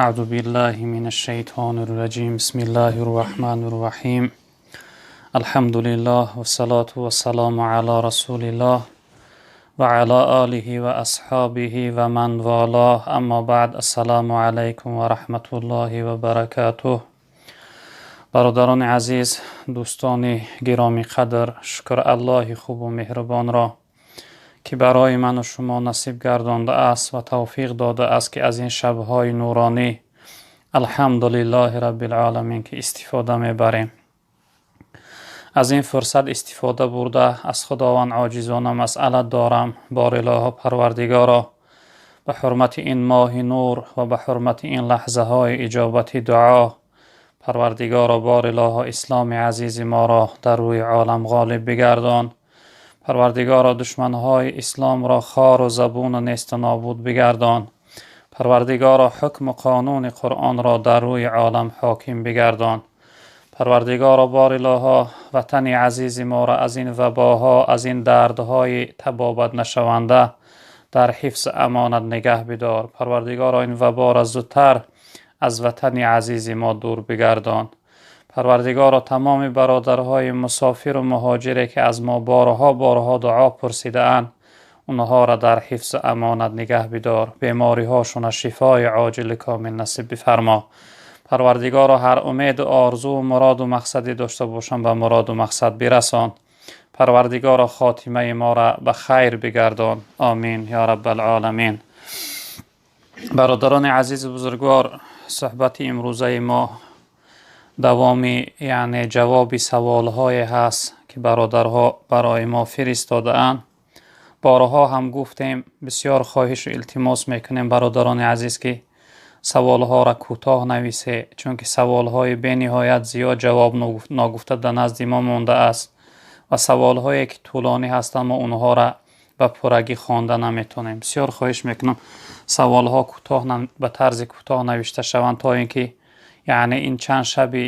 Аъузу биллаҳи минаш-шайтонир раҷим. Бисмиллаҳир роҳманир роҳим. Алҳамдулиллаҳ вассалоту вассаламу ала расулиллаҳ ва ала олиҳи ва асҳобиҳи ва ман волоҳ. Аммо баъд, ассалому алайкум ва раҳматуллоҳи ва баракотуҳ. Бародарони азиз, дӯстони гиромиқадр, шукр Аллоҳи хубу меҳрубонро, ки барои ману шумо насиб гардондааст ва тавфиқ додааст, ки аз ин шабҳои нуронӣ, алҳамдулиллаҳи раббил оламин, ки истифода мебарем. Аз ин фурсат истифода бурда, аз Худованд оҷизона масъалат дорам. Бор илоҳо, Парвардигоро, ба ҳурмати ин моҳи нур ва ба ҳурмати ин лаҳзаҳои иҷобати дуо, Парвардигоро, бор илоҳо, исломи азизи моро дар рӯи олам ғолиб бигардон. Парвардигоро, душманҳои исломро хору забуну несту нобуд бигардон. Парвардигоро, ҳукму қонуни Қуръонро дар рӯи олам ҳоким бигардон. Парвардигоро, бор илоҳо, ватани азизи моро аз ин вабоҳо, аз ин дардҳои табобат нашаванда дар ҳифз амонат нигаҳ бидор. Парвардигоро, ин ваборо зудтар аз ватани азизи мо дур бигардон. Парвардигоро, тамоми бародарҳои мусофиру муҳоҷире, ки аз мо борҳо борҳо дуо пурсидаанд, онҳоро дар ҳифзу амонат нигаҳ бидор. Бемориҳошона шифои оҷили комил насиб бифармо. Парвардигоро, ҳар умеду орзуву муроду мақсаде дошта бошам, ба муроду мақсад бирасон. Парвардигоро, хотимаи моро ба хайр бигардон. Омин ё раббал оламин. Бародарони азизу бузургвор, суҳбати имрӯзаи мо давоми, яъне ҷавоби саволҳое ҳаст, ки бародарҳо барои мо фиристодаанд. Борҳо ҳам гуфтем, бисёр хоҳишу илтимос мекунем, бародарони азиз, ки саволҳоро кӯтоҳ нависе, чунки саволҳои бениҳоят зиёд ҷавоб ногуфта дар назди мо мондааст ва саволҳое, ки тӯлонӣ ҳастанд, мо онҳоро ба пуррагӣ хонда наметавонем. Бисёр хоҳиш мекунам, саволҳо кӯтоҳ, ба тарзи кӯтоҳ навишта шаванд, то ин ки, яъне, ин чанд шаби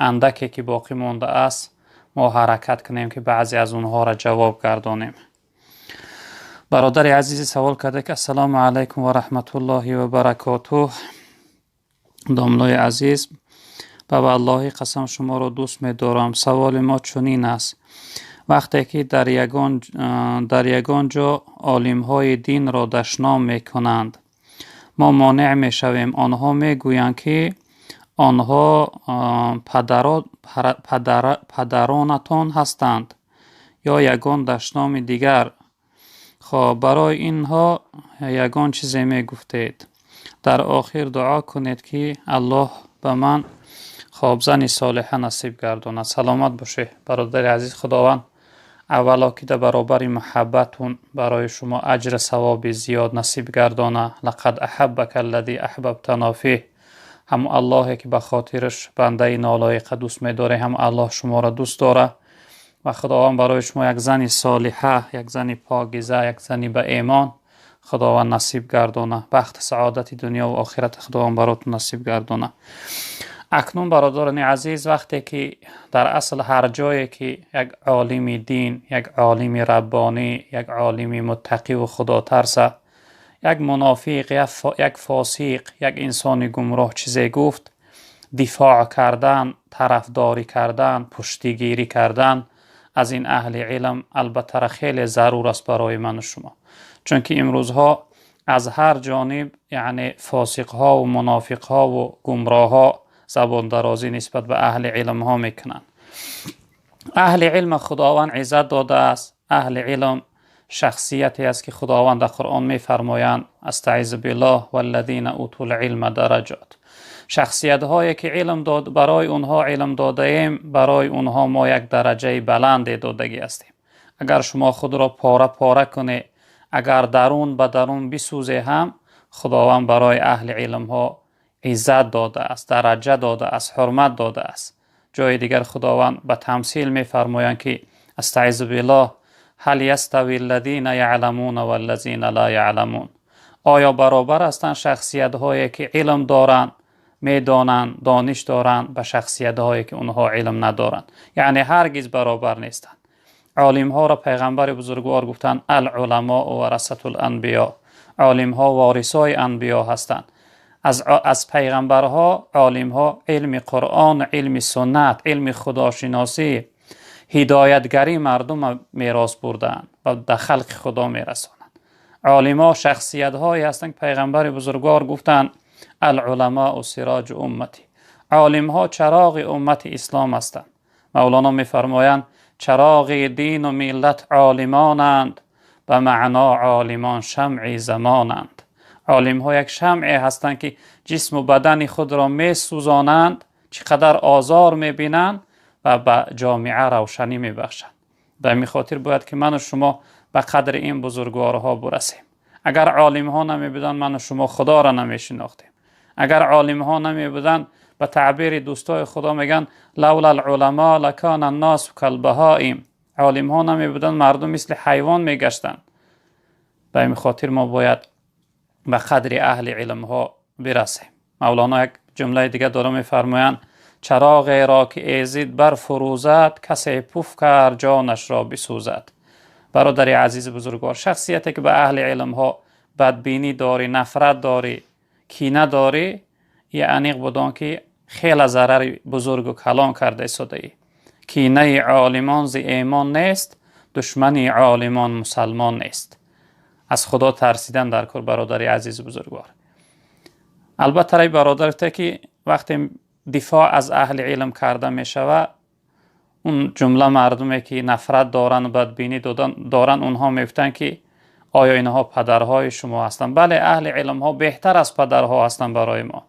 андаке, ки боқӣ мондааст, мо ҳаракат кунем, ки баъзе аз онҳоро ҷавоб гардонем. Бародари азизе савол карда, ки: «Ассалому алайкум ва раҳматуллоҳи ва баракотуҳ, домлои азиз, ба валлоҳи қасам, шуморо дӯст медорам. Саволи мо чунин аст: вақте ки дар ягон ҷо олимҳои динро дашном мекунанд, мо монеъ мешавем. Онҳо мегӯянд, ки онҳо падаронатон ҳастанд ё ягон дашноми дигар. Хоб, барои инҳо ягон чизе мегуфтед? Дар охир дуо кунед, ки Аллоҳ ба ман, хоб, зани солиҳа насиб гардонад.» Саломат бошед, бародари азиз. Худованд аввало ки дар баробари муҳаббатун барои шумо аҷри савоби зиёд насиб гардона. Лақад аҳаббака аллази аҳбабтано фиҳ. Ҳамун Аллоҳе, ки ба хотираш бандаи нолоиқа дӯст медоре, ҳам Аллоҳ шуморо дӯст дора ва Худованд барои шумо як зани солиҳа, як зани покиза, як зани ба эмон Худованд насиб гардона. Бахти саодати дунё ва охират Худованд баротон насиб гардона. Акнун, бародарони азиз, вақте ки дар асл ҳар ҷое ки як олими дин, як олими раббонӣ, як олими муттақиву худотарса як мунофиқ, як фосиқ, як инсони гумроҳ чизе гуфт, дифоъ кардан, тарафдорӣ кардан, пуштигирӣ кардан аз ин аҳли илм албатта хеле зарур аст барои ману шумо, чунки имрӯзҳо аз ҳар ҷониб, яъне, фосиқҳову мунофиқҳову гумроҳҳо забондарозӣ нисбат ба аҳли илмҳо мекунанд. Аҳли илма Худованд иззат додааст. Аҳли илм шахсияте аст, ки Худованд дар Қуръон мефармоянд: астаъизу биллоҳ, валлазина утул илма дараҷот. Шахсиятҳое, ки илм дод, барои онҳо илм додаем, барои онҳо мо як дараҷаи баланде додагӣ ҳастем. Агар шумо худро пора пора кунед, агар дарун ба дарун бисӯзе ҳам, Худованд барои аҳли илмҳо иззат додааст, дараҷа додааст, ҳурмат додааст. Ҷои дигар Худованд ба тамсил мефармоянд, ки астаъизу биллоҳ, ҳал ястави аллазина яъламуна валлазина ла яъламун. Оё баробар ҳастанд шахсиятҳое, ки илм доранд, медонанд, дониш доранд, ба шахсиятҳое, ки онҳо илм надоранд? Яъне ҳаргиз баробар нестанд. Олимҳоро пайғамбари бузургвор гуфтанд: алъуламоу варасатул анбиё. Олимҳо ворисои анбиё ҳастанд. Аз пайғамбарҳо олимҳо илми Қуръон, илми суннат, илми худошиносӣ, ҳидоятгарии мардумро мерос бурдаанд ва дар халқи Худо мерасонанд. Олимҳо шахсиятҳое ҳастанд ки пайғамбари бузургвор гуфтанд: العلماء سراج امتی. Олимҳо чароғи уммати ислом ҳастанд. Мавлоно мефармоянд: чароғи дину миллат олимонанд, ба маъно олимон шамъи замонанд. Олимҳо як шамъе ҳастанд ки ҷисму бадани худро месӯзонанд, чӣ қадар озор мебинанд ва ба ҷомеа равшанӣ мебахшанд. Ба ҳамин хотир бояд ки ману шумо ба қадри ин бузургворҳо бирасем. Агар олимҳо намебуданд, ману шумо Худоро намешинохтем. Агар олимҳо намебуданд, ба таъбири дӯстои Худо мегӯянд: لولا العلماء لکان الناس کالبهائم. Олимҳо намебуданд, мардум мисли ҳайвон мегаштанд. Ба ҳамин хотир мо бояд ба қадри аҳли илмҳо бирасем. Мавлоно як ҷумлаи дига дора мефармоянд: чароғеро ки эзид барфурӯзад, касе пуф кард ҷонашро бисӯзад. Бародари азизи бузургвор, шахсияте ки ба аҳли илмҳо бадбинӣ дорӣ, нафрат дорӣ, кина дорӣ, е аниқ будон ки хеле зарари бузургу калон карда истодаӣ. Кинаи олимон зи имон нест, душмани олимон мусалмон нест. Аз Худо тарсидан дар кор, бародари азизи бузургвор. Албатта рай бародар гуфта ки вақте дифоъ аз аҳли илм карда мешавад, он ҷумла мардуме ки нафрат доранд, бадбинӣ доранд, онҳо мегуфтанд ки оё инҳо падарҳои шумо ҳастанд? Бале, аҳли илмҳо беҳтар аз падарҳо ҳастанд барои мо.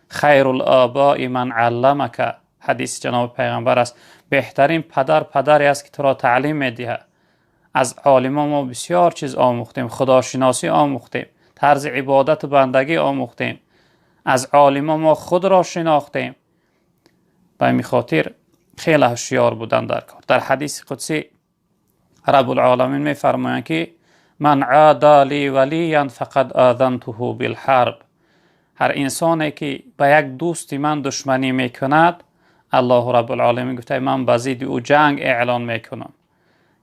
Хайрул обои ман алламака, ҳадиси ҷаноби пайғамбар аст. Беҳтарин падар падаре аст ки туро таълим медиҳад. Аз олимон мо бисёр чиз омӯхтем, худошиносӣ омӯхтем, тарзи ибодату бандагӣ омӯхтем. Аз олимон мо худро шинохтем. Ба ҳамин хотир хеле ҳушёр будан дар кор. Дар ҳадиси қудсӣ Раббулоламин мефармоянд ки ман ада ли валиян фақад азантуҳу билҳарб. Ҳар инсоне ки ба як дӯсти ман душманӣ мекунад, Аллоҳу Раббулоламин гуфта ман ба зидди ӯ ҷанг эълон мекунам.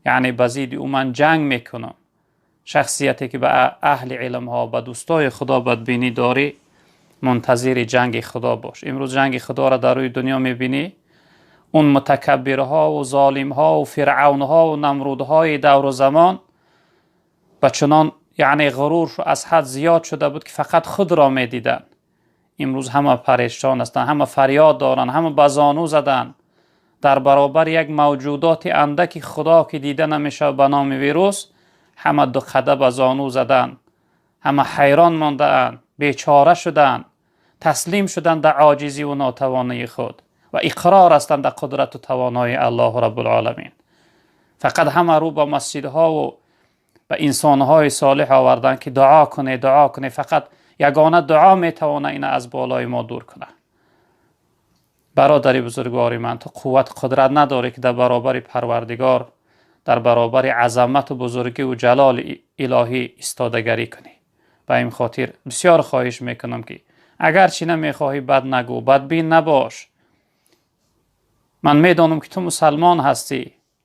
Яъне ба зидди ӯ ман ҷанг мекунам. Шахсияте ки ба аҳли илмҳо, ба дӯстои Худо бадбинӣ дорӣ, мунтазири ҷанги Худо бош. Имрӯз ҷанги Худоро дар рӯи дунё мебинӣ, он мутакаббирҳову золимҳову фиръавнҳову намрудҳои давру замон ба чунон, яъне ғурур аз ҳад зиёд шуда буд ки фақат худро медиданд. Имрӯз ҳама парешон ҳастанд, ҳама фарёд доранд, ҳама ба зону заданд дар баробари як мавҷудоти андаки Худо ки дида намешавад ба номи вирус. Ҳама дуқада ба зону заданд, ҳама ҳайрон мондаанд, бечора шуданд, таслим шуданд дар оҷизиву нотавонии худ ва иқрор ҳастанд дар қудрату тавоноии Аллоҳу Раббулоламин. Фақат ҳама рӯ ба масҷидҳову ба инсонҳои солиҳ оварданд ки дуо кунед, дуо кунед. Фақат ягона дуо метавонад ина аз болои мо дур кунад. Бародари бузургвори ман, ту қувват қудрат надорӣ ки дар баробари Парвардигор, дар баробари азамату бузургиву ҷалоли илоҳӣ истодагарӣ кунӣ. Ба ин хотир бисёр хоҳиш мекунам ки агарчи намехоҳӣ, бад нагӯ, бадбин набош. Ман медонам ки ту мусалмон ҳастӣ.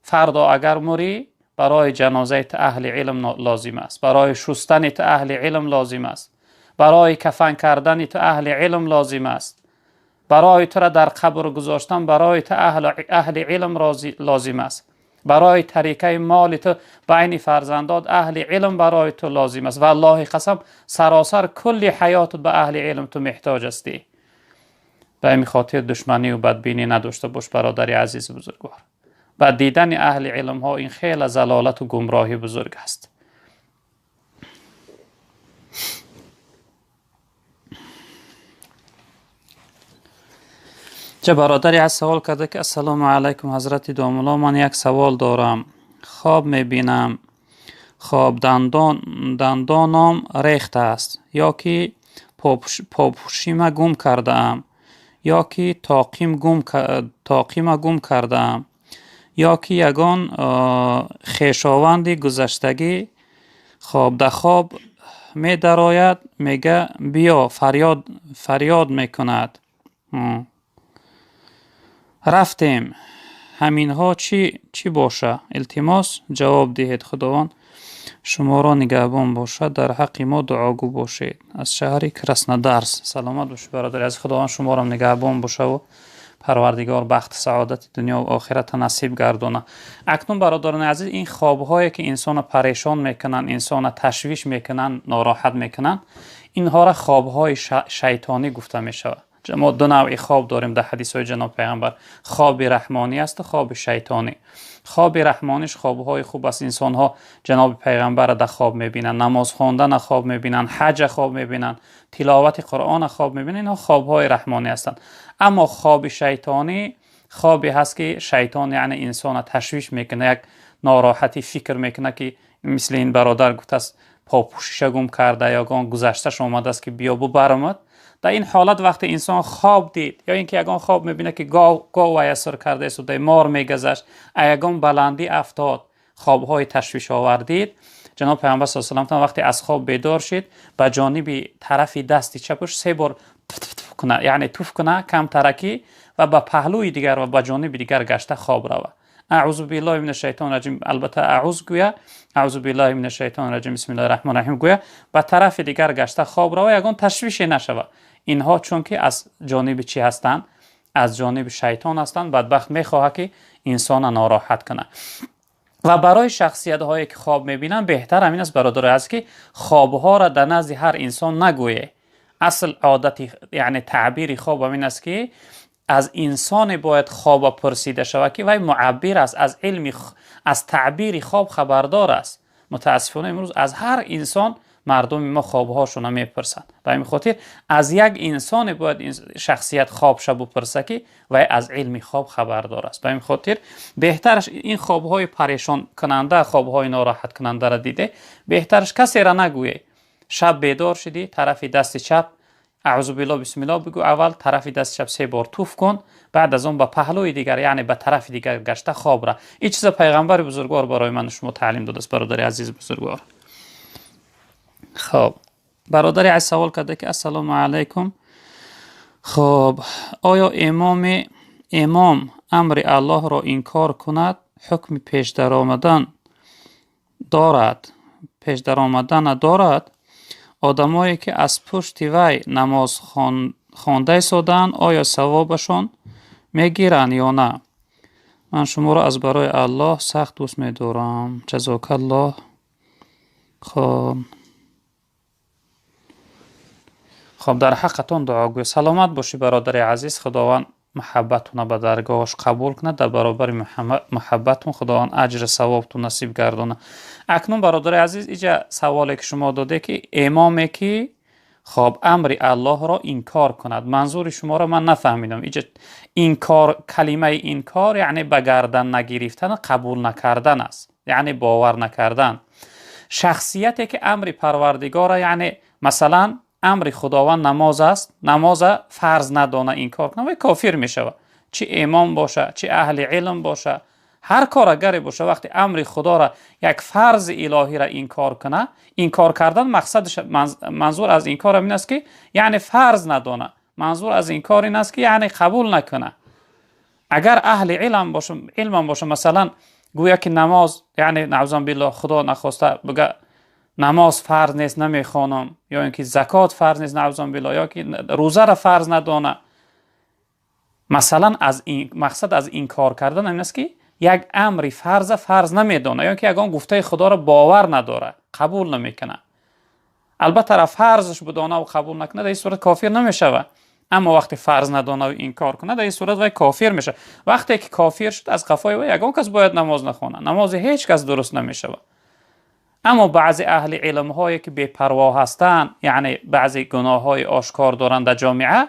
Фардо агар мурӣ, барои ҷанозаи ту аҳли илм лозим аст, барои шустани ту аҳли илм лозим аст, барои кафан кардани ту аҳли илм лозим аст, барои тура дар қабр гузоштан барои ту аҳли илм лозим аст, барои тарикаи моли ту байни фарзандот аҳли илм барои ту лозим аст. Валлоҳи қасам, саросар кулли ҳаётат ба аҳли илм ту меҳтоҷ ҳастӣ. Ба ҳамин хотир душманию бадбинӣ надошта бош, бародари азизу бузургвор. Ба дидани аҳли илмҳо ин хеле залолату гумроҳи бузург аст. Ча бародаре аз савол карда ки ассалому алайкум, ҳазрати домулло, ман як савол дорам. Хоб мебинам, хоб дандоном рехтааст ё ки попӯшима гум кардаам, ё ки тоқима гум кардаам, ё ки ягон хешованди гузаштагӣ хоб дар хоб медарояд, мега биё, фарёд мекунад, рафтем. Ҳаминҳо чӣ боша? Илтимос, ҷавоб диҳед. Худованд Шуморо нигаҳбон бошад, дар ҳаққи мо дуогӯ бошед. Аз шаҳри Краснодар. Саломат бошед, бародари азиз. Худованд шуморо нигаҳбон бошаву Парвардигор бахти саодати дунё ва охирата насиб гардона. Акнун, бародарони азиз, ин хобҳое ки инсонро парешон мекунанд, инсонро ташвиш мекунанд, нороҳат мекунанд, инҳоро хобҳои шайтонӣ гуфта мешавад. Мо ду навъи хоб дорем дар ҳадисҳои ҷаноб пайғамбар. Хоби раҳмонӣ аст ва хоби шайтонӣ. Хоби раҳмониш хобҳои хуб аст. Инсонҳо ҷаноби пайғамбарро дар хоб мебинанд, намоз хондана хоб мебинанд, ҳаҷа хоб мебинанд, тиловати Қуръона хоб мебинанд. Инҳо хобҳои раҳмонӣ ҳастанд. Аммо хоби шайтонӣ хобе ҳаст ки шайтон яъне инсонро ташвиш мекунад, як нороҳатӣ фикр мекунад, ки мисли ин бародар гуфтааст, попӯшиша гум карда, ягон гузашташ омадааст ки биё бубарамад. Дар ин ҳолат вақте инсон хоб дид ё ин ки ягон хоб мебинад ки гов ваяср кардааст, мор мегазашт, ягон баландӣ афтод, хобҳои ташвишовар дид, ҷаноб пайғамбар саллаллоҳу алайҳи васаллам вақте аз хоб бедор шид, ба ҷониби тарафи дасти чапаш се бор туф кунад, яъне туф кунад кам таракӣ, ва ба паҳлӯи дигар ва ба ҷониби дигар гашта хоб равад. Аъузу биллаҳи мина шайтони раҷим, албатта аъуз гӯя, аъузу биллаҳи мина шайтони раҷим, бисмиллаҳи раҳмони раҳим гӯя, ба тарафи дигар гашта хоб рава, ягон ташвише нашава. Инҳо чунки аз ҷониби чӣ ҳастанд? Аз ҷониби шайтон ҳастанд. Бадбахт мехоҳад ки инсонро нороҳат кунад. Ва барои шахсиятҳое ки хоб мебинанд, беҳтар ҳамин аст, бародарои азиз, ки хобҳоро дар назди ҳар инсон нагӯе. Асл одати, яъне таъбири хоб ҳамин аст ки аз инсоне бояд хоба пурсида шавад ки вай муаббир аст, аз илми, аз таъбири хоб хабардор аст. Мутаассифона имрӯз аз ҳар инсон мардуми мо хобҳошонро мепурсанд. Ба ҳамин хотир аз як инсоне бояд шахсият хобша бупурса ки вай аз илми хоб хабардор аст. Ба ҳамин хотир беҳтараш ин хобҳои парешонкунанда, хобҳои нороҳаткунандаро диде, беҳтараш касеро нагӯе. Шаб бедор шудӣ, тарафи дасти чап аъузу биллоҳ бисмиллоҳ бигӯ, аввал тарафи дасти чап се бор туф кун, баъд аз он ба паҳлӯи дигар, яъне ба тарафи дигар гашта хоб ра. Ин чиза пайғамбари бузургвор барои ман шумо таълим додааст, бародари азизи бузургвор. Хоб, бародари азиз савол карда ки ассалому алайкум, хоб, оё имом амри Аллоҳро инкор кунад, ҳукми пешдаромадан дорад? Пешдаромадана дорад? Одамое ки аз пушти вай намоз хонда истодаанд, оё савобашон мегиранд ё на? Ман шуморо аз барои Аллоҳ сахт дӯст медорам. Ҷазокаллоҳ. Хоб, дар ҳаққатон дуогӯ. Саломат бошӣ, бародари азиз. Худованд муҳаббатона ба даргоҳаш қабул кунад, дар баробари муҳаббатон Худованд аҷри савобтон насиб гардонад. Акнун, бародари азиз, иҷа саволе ки шумо доде ки имоме ки хоб амри Аллоҳро инкор кунад, манзури шуморо ман нафаҳмидам. Иҷа инкор, калимаи инкор яъне ба гардан нагирифтан, қабул накардан аст, яъне бовар накардан. Шахсияте ки амри Парвардигора, яъне масалан амри Худованд намоз аст, намоза фарз надона, инкор кунад, вай кофир мешавад. Чӣ имом боша, чӣ аҳли илм боша, ҳар кор агаре боша, вақте амри Худоро, як фарзи илоҳиро инкор кунад, инкор кардан мақсадаш, манзур аз инкор ин аст ки яъне фарз надона, манзур аз инкор ин аст ки яъне қабул накунад. Агар аҳли илм боша, илмам боша, масалан гӯя ки намоз, яъне наъузан биллоҳ, Худо нахоста, бигӯ намоз фарз нест, намехонам, ё ин ки закот фарз нест, наъузан биллоҳ, ё ки рӯзаро фарз надона, масалан аз ин, мақсад аз инкор кардан ин аст ки як амри фарза фарз намедона, ё ки ягон гуфтаи Худоро бовар надора, қабул намекунад. Албатта ра фарзаш бидона ва қабул накунад, дар ин сурат кофир намешавад. Аммо вақте фарз надона ва инкор кунад, дар ин сурат вай кофир мешавад. Вақте ки кофир шуд, аз қафои вай ягон кас бояд намоз нахонад, намози ҳеҷ кас дуруст намешавад. Аммо баъзе аҳли илмҳое ки бепарво ҳастанд, яъне баъзе гуноҳҳои ошкор доранд дар ҷомеа,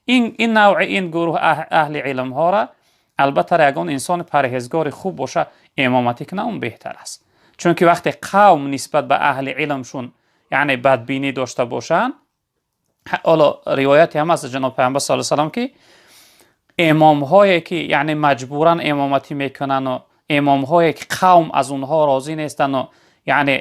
ин навъи ин гурӯҳ аҳли илмҳоро албатта ягон инсони парҳезгори хуб боша имоматӣ кунад, он беҳтар аст. Чунки вақте қавм нисбат ба аҳли илмшун яъне бадбинӣ дошта бошанд, ҳоло ривояте ҳам аст ҷаноб пайғамбар саллаллоҳу алайҳи васаллам ки имомҳое ки яъне маҷбуран имоматӣ мекунанд, имомҳое ки қавм аз онҳо розӣ нестанд, яъне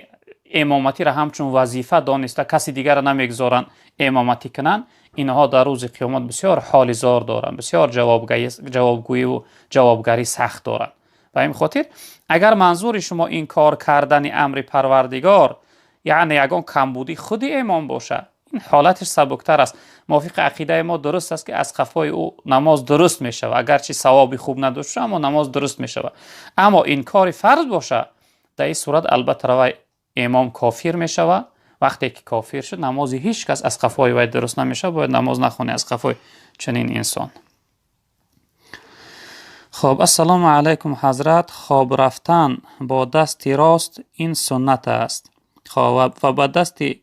имоматиро ҳамчун вазифа дониста каси дигарро намегузоранд имоматӣ кунанд, инҳо дар рӯзи қиёмат бисёр ҳоли зор доранд, бисёр ҷавобгӯиву ҷавобгарӣ сахт доранд. Ба ин хотир агар манзури шумо инкор кардани амри Парвардигор, яъне ягон камбуди худи имом бошад, ин ҳолаташ сабуктар аст. Мувофиқи ақидаи мо дуруст аст, ки аз қафои ӯ намоз дуруст мешавад, агарчи савоби хуб надошта, аммо намоз дуруст мешавад. Аммо инкори фарз бошад, дар ин сурат албатта вай имом кофир мешавад. Вақте ки кофир шуд, намози ҳеҷ кас аз қафои вай дуруст намешавад, бояд намоз нахонӣ аз қафои чунин инсон. Хоб, ассалому алайкум ҳазрат, хоб рафтан бо дасти рост ин суннат аст, хоб, ва ба дасти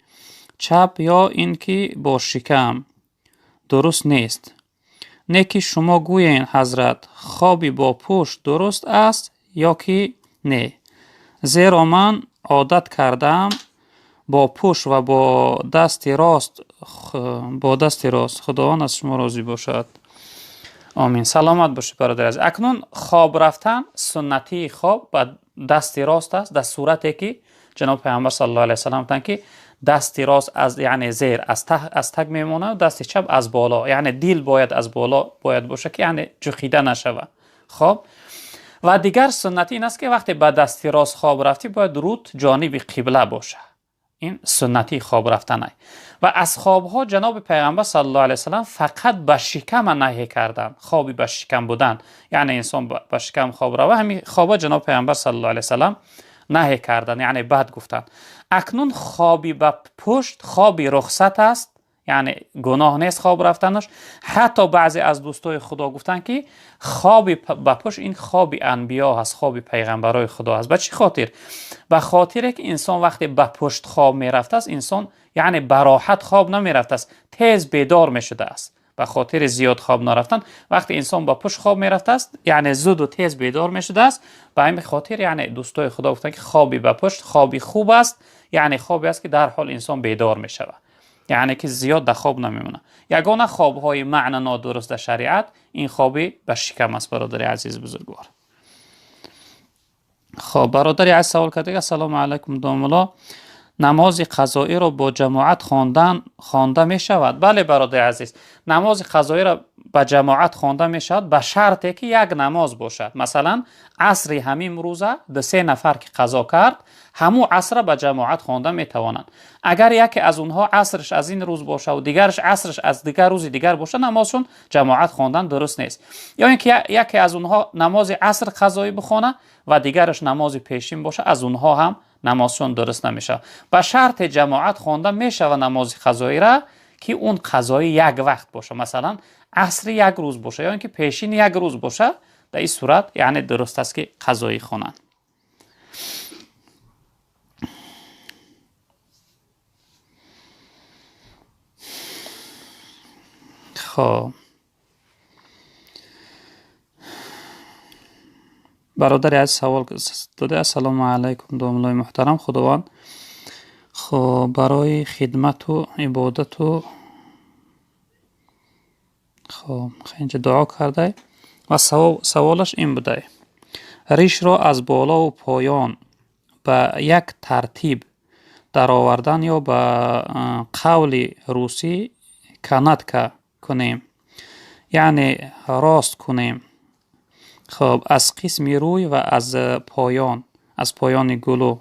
чап ё ин ки бо шикам дуруст нест. Не ки шумо гӯед ҳазрат, хоби бо пушт дуруст аст ё ки не? Зеро ман одат кардаам бо пушт ва бо дасти рост, бо дасти рост. Худованд аз шумо розӣ бошад. Омин. Саломат бошед бародари азиз. Акнун хоб рафтан, суннатии хоб ба дасти рост аст, дар сурате ки ҷаноб Пайғамбар саллаллоҳу алайҳи васаллам гуфтанд, ки дасти рост аз, яъне зер аз таг мемонад, дасти чап аз боло, яъне дил бояд аз боло бояд бошад, ки яъне ҷухида нашавад. Хоб, ва дигар суннати ин аст, ки вақте ба дасти рост хоб рафтӣ, бояд рут ҷониби қибла бошад. Ин суннати хоб рафтан аст. Ва аз хобҳо ҷаноби Пайғамбар саллаллоҳу алайҳи васаллам фақат ба шикама наҳӣ карданд, хоби ба шикам будан, яъне инсон ба шикам хоб рава, ҳамин хоба ҷаноби Пайғамбар саллаллоҳу алайҳи васаллам наҳӣ карданд, яъне бад гуфтанд. Акнун хоби ба пушт хоби рухсат аст, яъне гуноҳ нест хоб рафтанаш. Ҳатто баъзе аз дӯстои Худо гуфтанд, ки хоби ба пушт ин хоби анбиё ҳаст, хоби пайғамбарои Худо ҳаст. Ба чӣ хотир? Ба хотире ки инсон вақте ба пушт хоб мерафтааст, инсон яъне ба роҳат хоб намерафтааст, тез бедор мешудааст. Ба хотири зиёд хоб нарафтан, вақте инсон ба пушт хоб мерафтааст, яъне зуду тез бедор мешудааст. Ба ҳамин хотир яъне дӯстои Худо гуфтанд, ки хоби ба пушт хоби хуб аст, яъне хобе аст, ки дар ҳол инсон бедор мешавад, яъне ки зиёд дар хоб намемонад. Ягона хобҳои маъна нодуруст дар шариат ин хоби ба шикам аст, бародари азиз бузургвор. Хоб, бародари азиз савол кард: ассалому алайкум домулло, намози қазоиро бо ҷамоат хонда мешавад? Бале бародари азиз, намози қазоиро ба ҷамоат хонда мешавад, ба шарте ки як намоз бошад. Масалан, асри ҳамин рӯза ду-се нафар ки қазо кард, ҳамун асра ба ҷамоат хонда метавонанд. Агар яке аз онҳо асрш аз ин рӯз бошад ва дигараш асрш аз дигар рӯзи дигар бошад, намозшон ҷамоат хондан дуруст нест. Ё ин ки яке аз онҳо намози аср қазоӣ бихона ва дигараш намози пешин бошад, аз онҳо ҳам намозшон дуруст намешавад. Ба шарти ҷамоат хонда мешавад намози қазоиро, ки он қазои як вақт бошад, масалан асри як рӯз бошад ё ин ки пешини як рӯз бошад. Дар ин сурат яъне дуруст аст, ки қазоӣ хонанд. Хоб, бародари азиз савол дода: ассалому алайкум домуллои муҳтарам, Худованд хоб барои хидмату ибодату хоб инҷа дуо кардай ва саволаш ин будай: ришро аз болову поён ба як тартиб даровардан ё ба қавли русӣ канатка кунем, яъне рост кунем, хоб аз қисми рӯй ва аз поён, аз поёни гулӯ,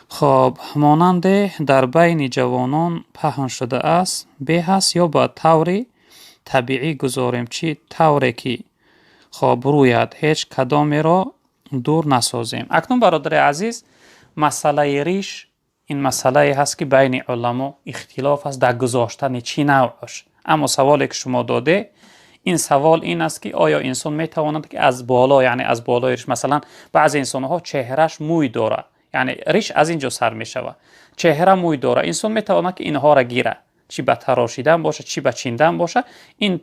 хоб монанде дар байни ҷавонон паҳн шудааст, беҳ аст ё ба таври табиӣ гузорем, чӣ тавре ки хоб рӯяд, ҳеҷ кадомеро дур насозем. Акнун бародари азиз, масъалаи риш ин масъалае ҳаст, ки байни уламо ихтилоф аст дар гузоштани чӣ навъаш. Аммо саволе ки шумо доде, ин савол ин аст, ки оё инсон метавонад, ки аз боло, яъне аз болои риш, масалан баъзе инсонҳо чеҳраш мӯй дорад, яъне риш аз ин ҷо сар мешавад, чеҳра мӯй дорад, инсон метавонад, ки инҳоро гирад, чӣ ба тарошидан бошад, чӣ ба чиндан бошад, ин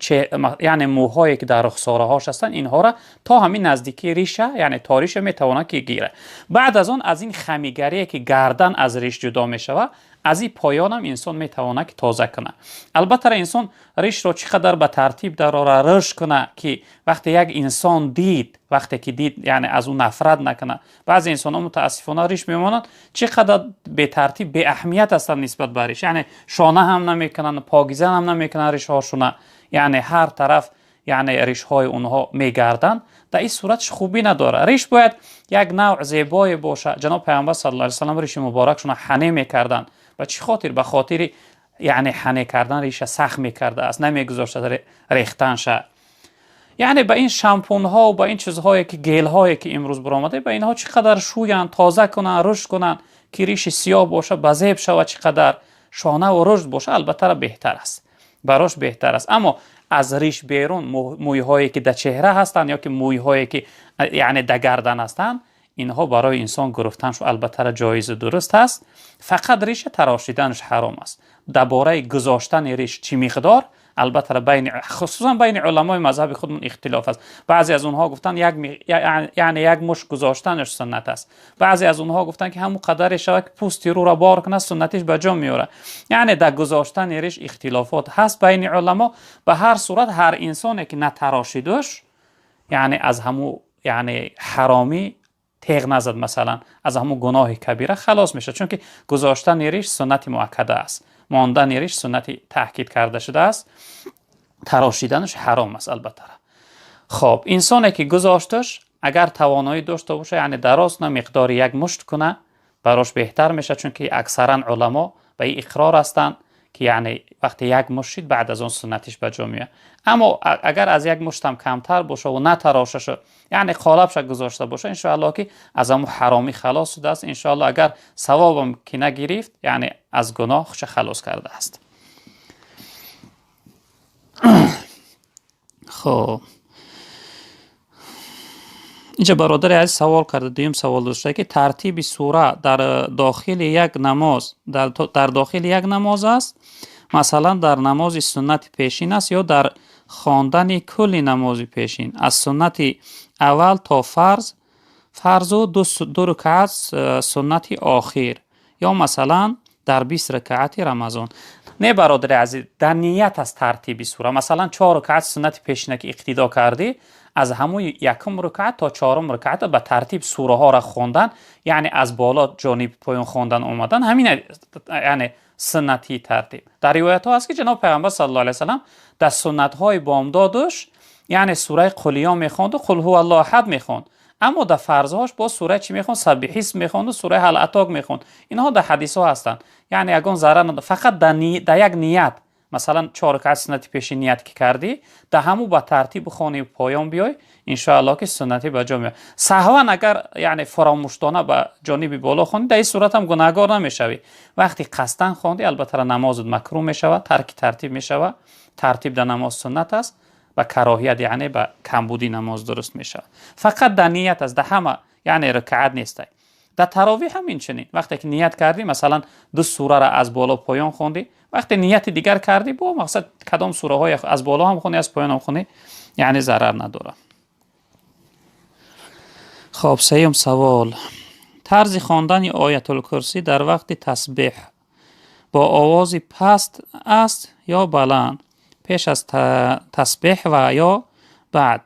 яъне мӯҳое ки дар рухсораҳош ҳастанд, инҳоро то ҳамин наздикии риша, яъне то риша метавонад, ки гирад. Баъд аз он аз ин хамигарие, ки гардан аз риш ҷудо мешавад, аз ин поёнам инсон метавонад, ки тоза кунад. Албатта инсон ришро чӣ қадар ба тартиб дарора, риш кунад, ки вақте як инсон дид, вақте ки дид, яъне аз ӯ нафрат накунад. Баъзе инсонҳо мутаассифона риш мемонанд, чӣ қадар бетартиб, беаҳамият ҳастанд нисбат ба риш, яъне шона ҳам намекунанд, покиза ҳам намекунанд ришҳошуна, яъне ҳар тараф яъне ришҳои онҳо мегарданд, дар ин суратш хубӣ надорад. Риш бояд як навъ зебое бошад. Ҷаноб Пайғамбар саллаллоҳу алайҳи васаллам риши муборакшонро ҳане мекарданд. Ба чӣ хотир? Ба хотири яъне ҳане кардан риша сахт мекардааст, намегузошта рехтанша. Яъне ба ин шампунҳо ва ба ин чизҳое ки гелҳое ки имрӯз баромада, ба инҳо чӣ қадар шӯянд, тоза кунанд, рушд кунанд, ки риши сиёҳ бошад, ба зеб шавад, чӣ қадар шона ва рушд бошад, албатта беҳтар аст, барош беҳтар аст. Аммо аз риш берун мӯйҳое ки дар чеҳра ҳастанд ё ки мӯйҳое ки яъне дар гардан ҳастанд, инҳо барои инсон гирифтанш албатта ҷоизу дуруст аст. Фақат риша тарошиданаш ҳаром аст. Дар бораи гузоштани риш чӣ миқдор, албатта байни хусусан байни уламои мазҳаби худмон ихтилоф аст. Баъзе аз онҳо гуфтанд яъне як мушт гузоштанаш суннат аст. Баъзе аз онҳо гуфтанд ки ҳамон қадаре шавад ки пӯсти рӯро бор кунад, суннатиш ба ҷо меорад. Яъне дар гузоштани риш ихтилофот ҳаст байни уламо. Ба ҳар сурат ҳар инсоне ки натарошидуш, яъне аз ҳамун яъне ҳаромӣ теғ назад, масалан аз ҳамун гуноҳи кабира халос мешавад, чунки гузоштани риш суннати муаккада аст, мондани риш суннати таъкид карда шудааст, тарошиданаш ҳаром аст албатта. Хоб, инсоне ки гузошташ, агар тавоноӣ дошта бошад, яъне дароз на миқдори як мушт куна, барош беҳтар мешавад, чунки аксаран уламо ба ин иқрор ҳастанд ки яъне вақте як мушт шид, баъд аз он суннатиш ба ҷо меояд. Аммо агар аз як муштам камтар боша ва натарошаша, яъне қолабша гузошта боша, иншоаллоҳ ки аз ҳамун ҳаромӣ халос шудааст. Иншоаллоҳ агар савобам ки нагирифт, яъне аз гуноҳ худша халос кардааст. Хоб, инҷа бародари азиз савол карда, дуюм савол дошта ки тартиби сура дар дохили як намоз, дар дохили як намоз аст, масалан дар намози суннати пешин аст ё дар хондани кулли намози пешин, аз суннати аввал то фарз, фарзу ду рукаат суннати охир, ё масалан дар 20 ракаати Рамазон. Не бародари азиз, дар ният аст тартиби сура. Масалан 4 рукаат суннати пешина ки иқтидо кардӣ, аз ҳамун якум рукаат то чорум рукаат ба тартиб сураҳоро хондан, яъне аз боло ҷониби поён хондан омадан, ҳамин яъне суннати тартиб. Дар ривоятҳо аст ки ҷаноб Пайғамбар саллаллоҳу алайҳи васаллам дар суннатҳои бомдодуш яъне сураи Қулиё мехонду, Қул ҳуваллоҳу аҳад мехонд. Аммо дар фарзҳош боз сураи чӣ мехонд? Саббиҳисм мехонду, сураи ҳал аток мехонд. Инҳо дар ҳадисҳо ҳастанд. Яъне ягон зарар надорад, фақат дар як ният. Масалан 4 ракаат суннати пешин ният ки кардӣ, дар ҳамун ба тартиб бихонӣ поён биёй, иншоаллоҳ ки суннатӣ ба ҷо меояд. Саҳван агар яъне фаромӯшдона ба ҷониби боло хондӣ, дар ин сурат ҳам гунаҳгор намешавӣ. Вақти қасдан хондӣ, албатта намозат макрӯҳ мешавад, тарки тартиб мешавад. Тартиб дар намоз суннат аст, ба кароҳият яъне ба камбудӣ намоз дуруст мешавад. Фақат дар ният аст, дар ҳама яъне ракаат нест. Дар таровиҳ ҳам инчунин. Вақте ки ният кардӣ, масалан 2 сураро аз боло поён хондӣ, вақте нияти дигар кардӣ, бо мақсад кадом сураҳои аз боло ҳам хонӣ, аз поён ҳам хонӣ, яъне зарар надорад. Хоб, сеюм савол. Тарзи хондани Оятулкурсӣ дар вақти тасбеҳ бо овози паст аст ё баланд, пеш аз тасбеҳ ва ё баъд?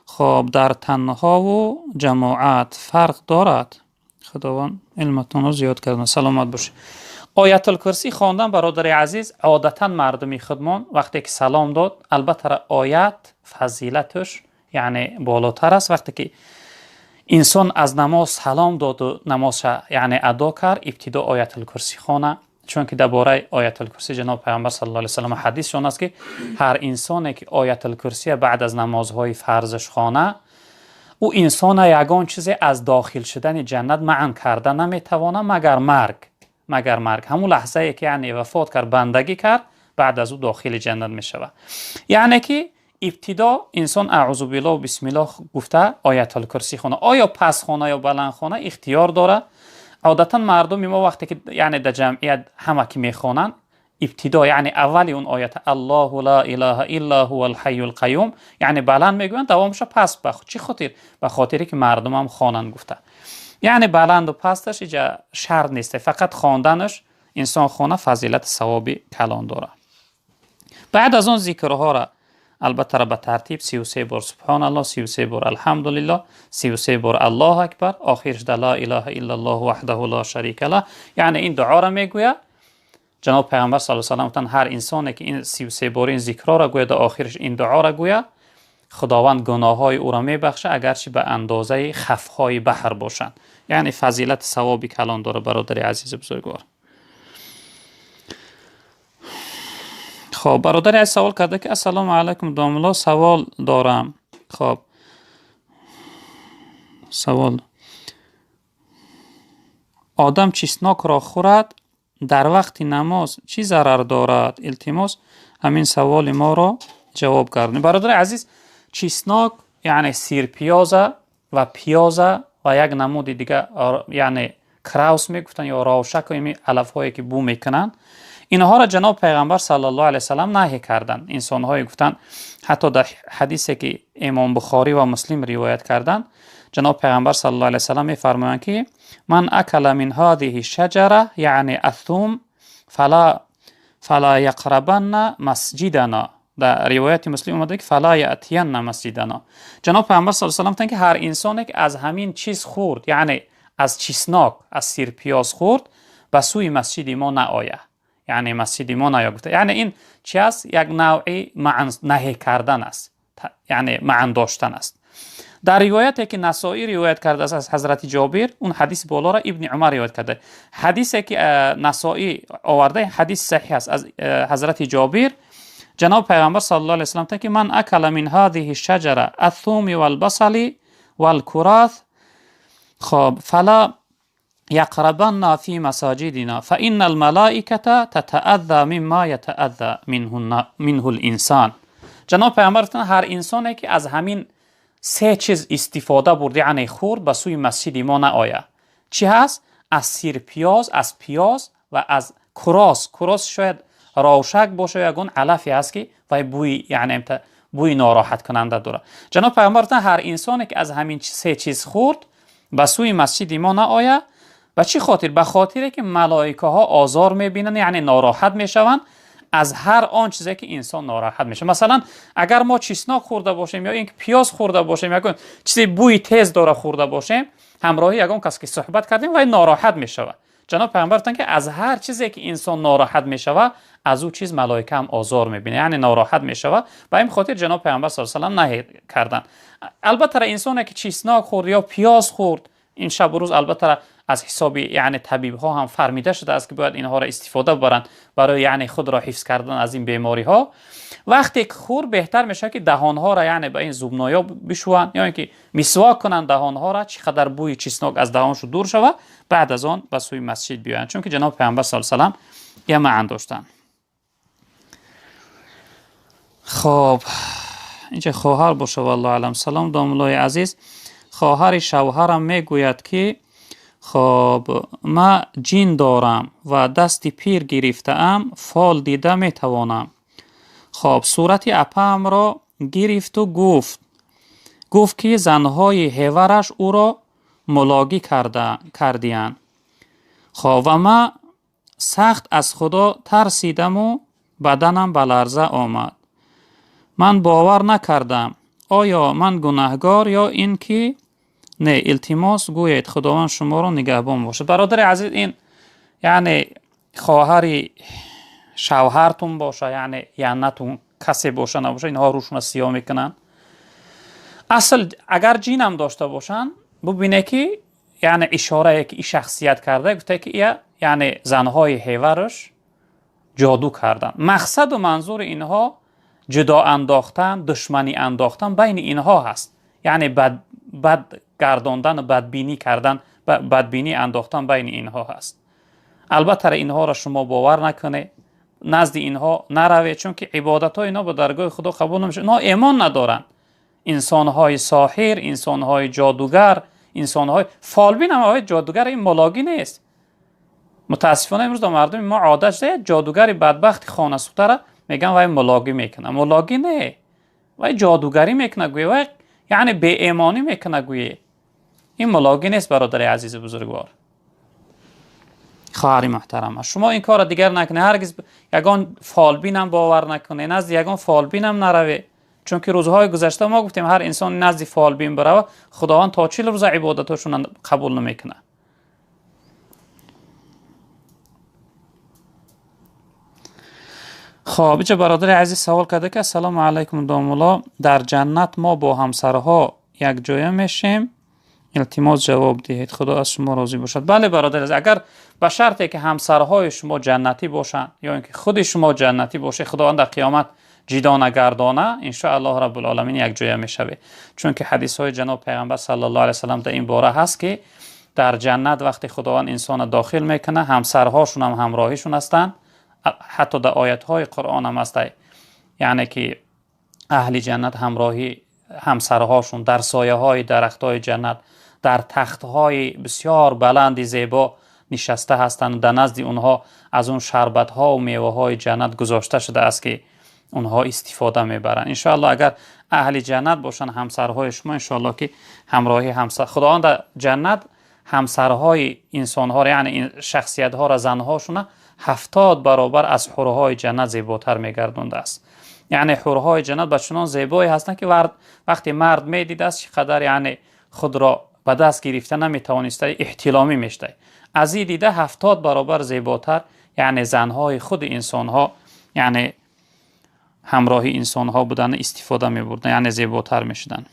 Хоб, дар танҳову ҷамоат фарқ дорад? Худованд илматонро зиёд карда, саломат бошед. Оятулкурсӣ хондан, бародари азиз, одатан мардуми худмон вақте ки салом дод, албатта оят фазилаташ яъне болотар аст. Вақте ки инсон аз намоз салом доду намозша яъне адо кард, ибтидо Оятулкурсӣ хона, чунки дар бораи Оятулкурсӣ ҷаноб Пайғамбар саллаллоҳу алайҳи васаллам ҳадисшон аст ки ҳар инсоне ки Оятулкурсия баъд аз намозҳои фарзаш хона, ӯ инсона ягон чизе аз дохил шудани ҷаннат маън карда наметавонад, магар марг. Магар марг. Ҳамун лаҳзае ки яъне вафот кард, бандагӣ кард, баъд аз ӯ дохили ҷаннат мешавад. Яъне ки ибтидо инсон аъузу биллоҳ бисмиллоҳ гуфта Оятулкурсӣ хона. Оё пас хона ё баланд хона ихтиёр дорад? Одатан мардуми мо вақте ки яъне дар ҷамъият ҳама ки мехонанд, ибтидо яъне аввали он оята Аллоҳу ла илаҳа илла ҳувал ҳайюл қайюм яъне баланд мегӯянд, давомша пас. Ба чӣ хотир? Ба хотире ки мардумам хонанд гуфта. Яъне баланду пасташ иҷа шарт нест, фақат хонданаш инсон хона фазилати савоби калон дорад. Баъд аз он зикрҳоро албатта ба тартиб 33 бор субҳоналлоҳ, 33 бор алҳамдулиллоҳ, 33 бор Аллоҳу акбар, охирш да ла илаҳа иллаллоҳ ваҳдаҳу ла шарика лаҳ, яъне ин дуоро мегӯяд. Ҷаноб Пайғамбар саллаллоҳу алайҳи васаллам гуфтанд, ҳар инсоне ки ин 33 бор ин зикрҳоро гӯяд, дар охираш ин дуоро гӯяд, Худованд гуноҳҳои ӯро мебахшад, агарчи ба андозаи хафҳои баҳр бошанд. Яъне фазилати савоби калон дорад, бародари азизи бузургвор. Хоб, бародари азиз савол карда ки ассалому алайкум домулло, савол дорам. Хоб, савол: одам чеснокро хӯрад дар вақти намоз чӣ зарар дорад? Илтимос, ҳамин саволи моро ҷавоб гардонед. Бародари азиз, чеснок яъне сирпиёза ва пиёза ва як намуди дига, яъне краус мегуфтанд ё ровшак, ими алафҳое ки бӯ мекунанд, инҳоро ҷаноб Пайғамбар саллаллоҳу алайҳи васаллам наҳӣ карданд. Инсонҳое гуфтанд, ҳатто дар ҳадисе ки Имом Бухорӣ ва Муслим ривоят карданд, ҷаноб Пайғамбар саллаллоҳу алайҳи васаллам мефармоянд ки ман акала мин ҳадиҳи шаҷара, яъне аthум, фала яқрабанна масҷидана. Дар ривояти Муслим омада ки фала яътиянна масҷидана. Ҷаноб Пайғамбар саллаллоҳу алайҳи васаллам гуфтанд ки ҳар инсоне ки аз ҳамин чиз хӯрд, яъне аз чеснок, аз сирпиёз хӯрд, ба сӯи масҷиди мо наояд. Яъне масҷиди мо наояд гуфта. Яъне ин чи аст? Як навъи наҳӣ кардан аст, яъне маън доштан аст. Дар ривояте ки Насоӣ ривоят кардааст аз ҳазрати Ҷобир, он ҳадис болоро Ибни Умар ривоят карда. Ҳадисе ки Насоӣ оварда, ҳадис саҳиҳ аст аз ҳазрати Ҷобир. Ҷаноб Пайғамбар саллаллоҳу алайҳи васаллам гуфтанд ки ман акала мин ҳадиҳи шаҷара аthуми валбасали валкурас, хоб, фала яқрабанна фи масаҷидина фаинна алмалаиката татаазза мимма ятаазза минҳу линсан. Ҷаноб Пайғамбар гуфтанд ҳар инсоне ки аз ҳамин се чиз истифода бурд, яъне хӯрд, ба сӯи масҷиди мо наояд. Чӣ ҳаст? Аз сирпиёз, аз пиёз ва аз курос. Курос шояд ровшак бошад ё ягон алафе ҳаст ки вай бӯи, яъне бӯи нороҳаткунанда дорад. Ҷаноб Пайғамбар гуфтанд ҳар инсоне ки аз ҳамин се чиз хӯрд, ба сӯи масҷиди мо наояд. Ба чӣ хотир? Ба хотире ки малоикаҳо озор мебинанд, яъне нороҳат мешаванд аз ҳар он чизе ки инсон нороҳат мешавад. Масалан, агар мо чеснок хӯрда бошем ё ин ки пиёз хӯрда бошем, ягон чизе бӯи тез дора хӯрда бошем, ҳамроҳи ягон кас ки суҳбат кардем, вай нороҳат мешавад. Ҷаноб Пайғамбар гуфтанд ки аз ҳар чизе ки инсон нороҳат мешавад, аз ӯ чиз малоика ҳам озор мебинад, яъне нороҳат мешавад. Ба ин хотир ҷаноб Пайғамбар саллаллоҳу алайҳи васаллам наҳӣ карданд. Албатта инсоне ки чеснок хӯрд ё пиёз хӯрд, ин шабу рӯз албатта аз ҳисоби яъне табибҳо ҳам фармида шудааст ки бояд инҳоро истифода баранд барои яъне худро ҳифз кардан аз ин бемориҳо. Вақте ки хӯрд, беҳтар мешавад ки даҳонҳоро яъне ба ин зубноё бишӯянд ё ин ки мисвок кунанд даҳонҳоро, чӣ қадар бӯи чеснок аз даҳоншон дур шавад, баъд аз он ба сӯи масҷид биёянд, чунки ҷаноб Пайғамбар саллаллоҳу алайҳи васаллам я маън доштанд. Хоб, инҷа хоҳар боша, валлоҳу аълам. Салом домуллои азиз, хоҳари шавҳарам мегӯяд ки хоб, ман ҷин дорам ва дасти пир гирифтаам, фол дида метавонам. Хоб, сурати апаамро гирифту гуфт ки занҳои ҳевараш ӯро мулогӣ кардиянд. Хоб, ва ман сахт аз Худо тарсидаму баданам ба ларза омад. Ман бовар накардам. Оё ман гунаҳгор ё ин ки не? Илтимос гӯед, Худованд шуморо нигаҳбон бошад. Бародари азиз, ин яъне хоҳари шавҳартун боша, яъне яннатун касе боша набоша, инҳо рӯшона сиёҳ мекунанд. Асл агар ҷинам дошта бошанд, бубине ки яъне ишорае ки и шахсият карда, гуфта ки ия яъне занҳои ҳевараш ҷоду карданд. Мақсаду манзури инҳо ҷудо андохтан, душманӣ андохтан байни инҳо ҳаст, яъне бад гардондан, бадбинӣ кардан, бадбинӣ андохтан байни инҳо ҳаст. Албатта инҳоро шумо бовар накунед, назди инҳо наравед, чунки ибодатҳои инҳо ба даргоҳи Худо қабул намешавад. Инҳо эмон надоранд. Инсонҳои соҳир, инсонҳои ҷодугар, инсонҳои фолбин ҳам ҷодугар, ин мулогӣ нест. Мутаассифона имрӯз дар мардуми мо одат шуда, як ҷодугари бадбахти хонасӯхтара мегӯянд вай мулогӣ мекунад. Мулогӣ не, вай ҷодугарӣ мекунад, гӯе вай яъне беэмонӣ мекунад, гӯе ин мулогӣ нест. Бародари азизи бузургвор, хоҳари муҳтарама, шумо ин корро дигар накунед. Ҳаргиз ягон фолбинам бовар накунед, назди ягон фолбинам наравед, чунки рӯзҳои гузашта мо гуфтем ҳар инсон назди фолбин барава, Худованд то 40 рӯза ибодатҳошонро қабул намекунад. Хоб, инҷа бародари азиз савол карда ки ассалому алайкум домулло, дар ҷаннат мо бо ҳамсарҳо якҷоя мешем? Илтимос ҷавоб диҳед, Худо аз шумо розӣ бошад. Бале бародари азиз, агар ба шарте ки ҳамсарҳои шумо ҷаннатӣ бошанд ё ин ки худи шумо ҷаннатӣ бошед, Худованд дар қиёмат ҷидо нагардона, иншоаллоҳ раббулоламин якҷоя мешавед. Чунки ҳадисҳои ҷаноб пайғамбар саллаллоҳу алайҳи васаллам дар ин бора ҳаст ки дар ҷаннат вақте Худованд инсонро дохил мекунад, ҳамсарҳошун ҳам ҳамроҳишун ҳастанд. Ҳатто дар оятҳои Қуръон ҳам ҳаст, яъне ки аҳли ҷаннат ҳамроҳи ҳамсарҳошун дар сояҳои дарахтҳои ҷаннат, дар тахтҳои бисёр баланди зебо нишаста ҳастанд. Дар назди онҳо аз он шарбатҳо ва меваҳои ҷаннат гузошта шудааст ки онҳо истифода мебаранд. Иншоаллоҳ агар аҳли ҷаннат бошанд ҳамсарҳои шумо, иншоаллоҳ ки ҳамроҳи ҳамсар Худованд дар ҷаннат ҳамсарҳои инсонҳоро, яъне шахсиятҳоро, занҳошуна 70 баробар аз ҳурҳои ҷаннат зеботар мегардондааст. Яъне ҳурҳои ҷаннат ба чунон зебое ҳастанд ки вақте мард медидааст чӣ қадар яъне худро ба даст гирифта наметавониста, эҳтиломӣ мешуда. Аз ин дида 70 баробар зеботар яъне занҳои худи инсонҳо, яъне ҳамроҳи инсонҳо будан истифода мебурданд, яъне зеботар мешуданд.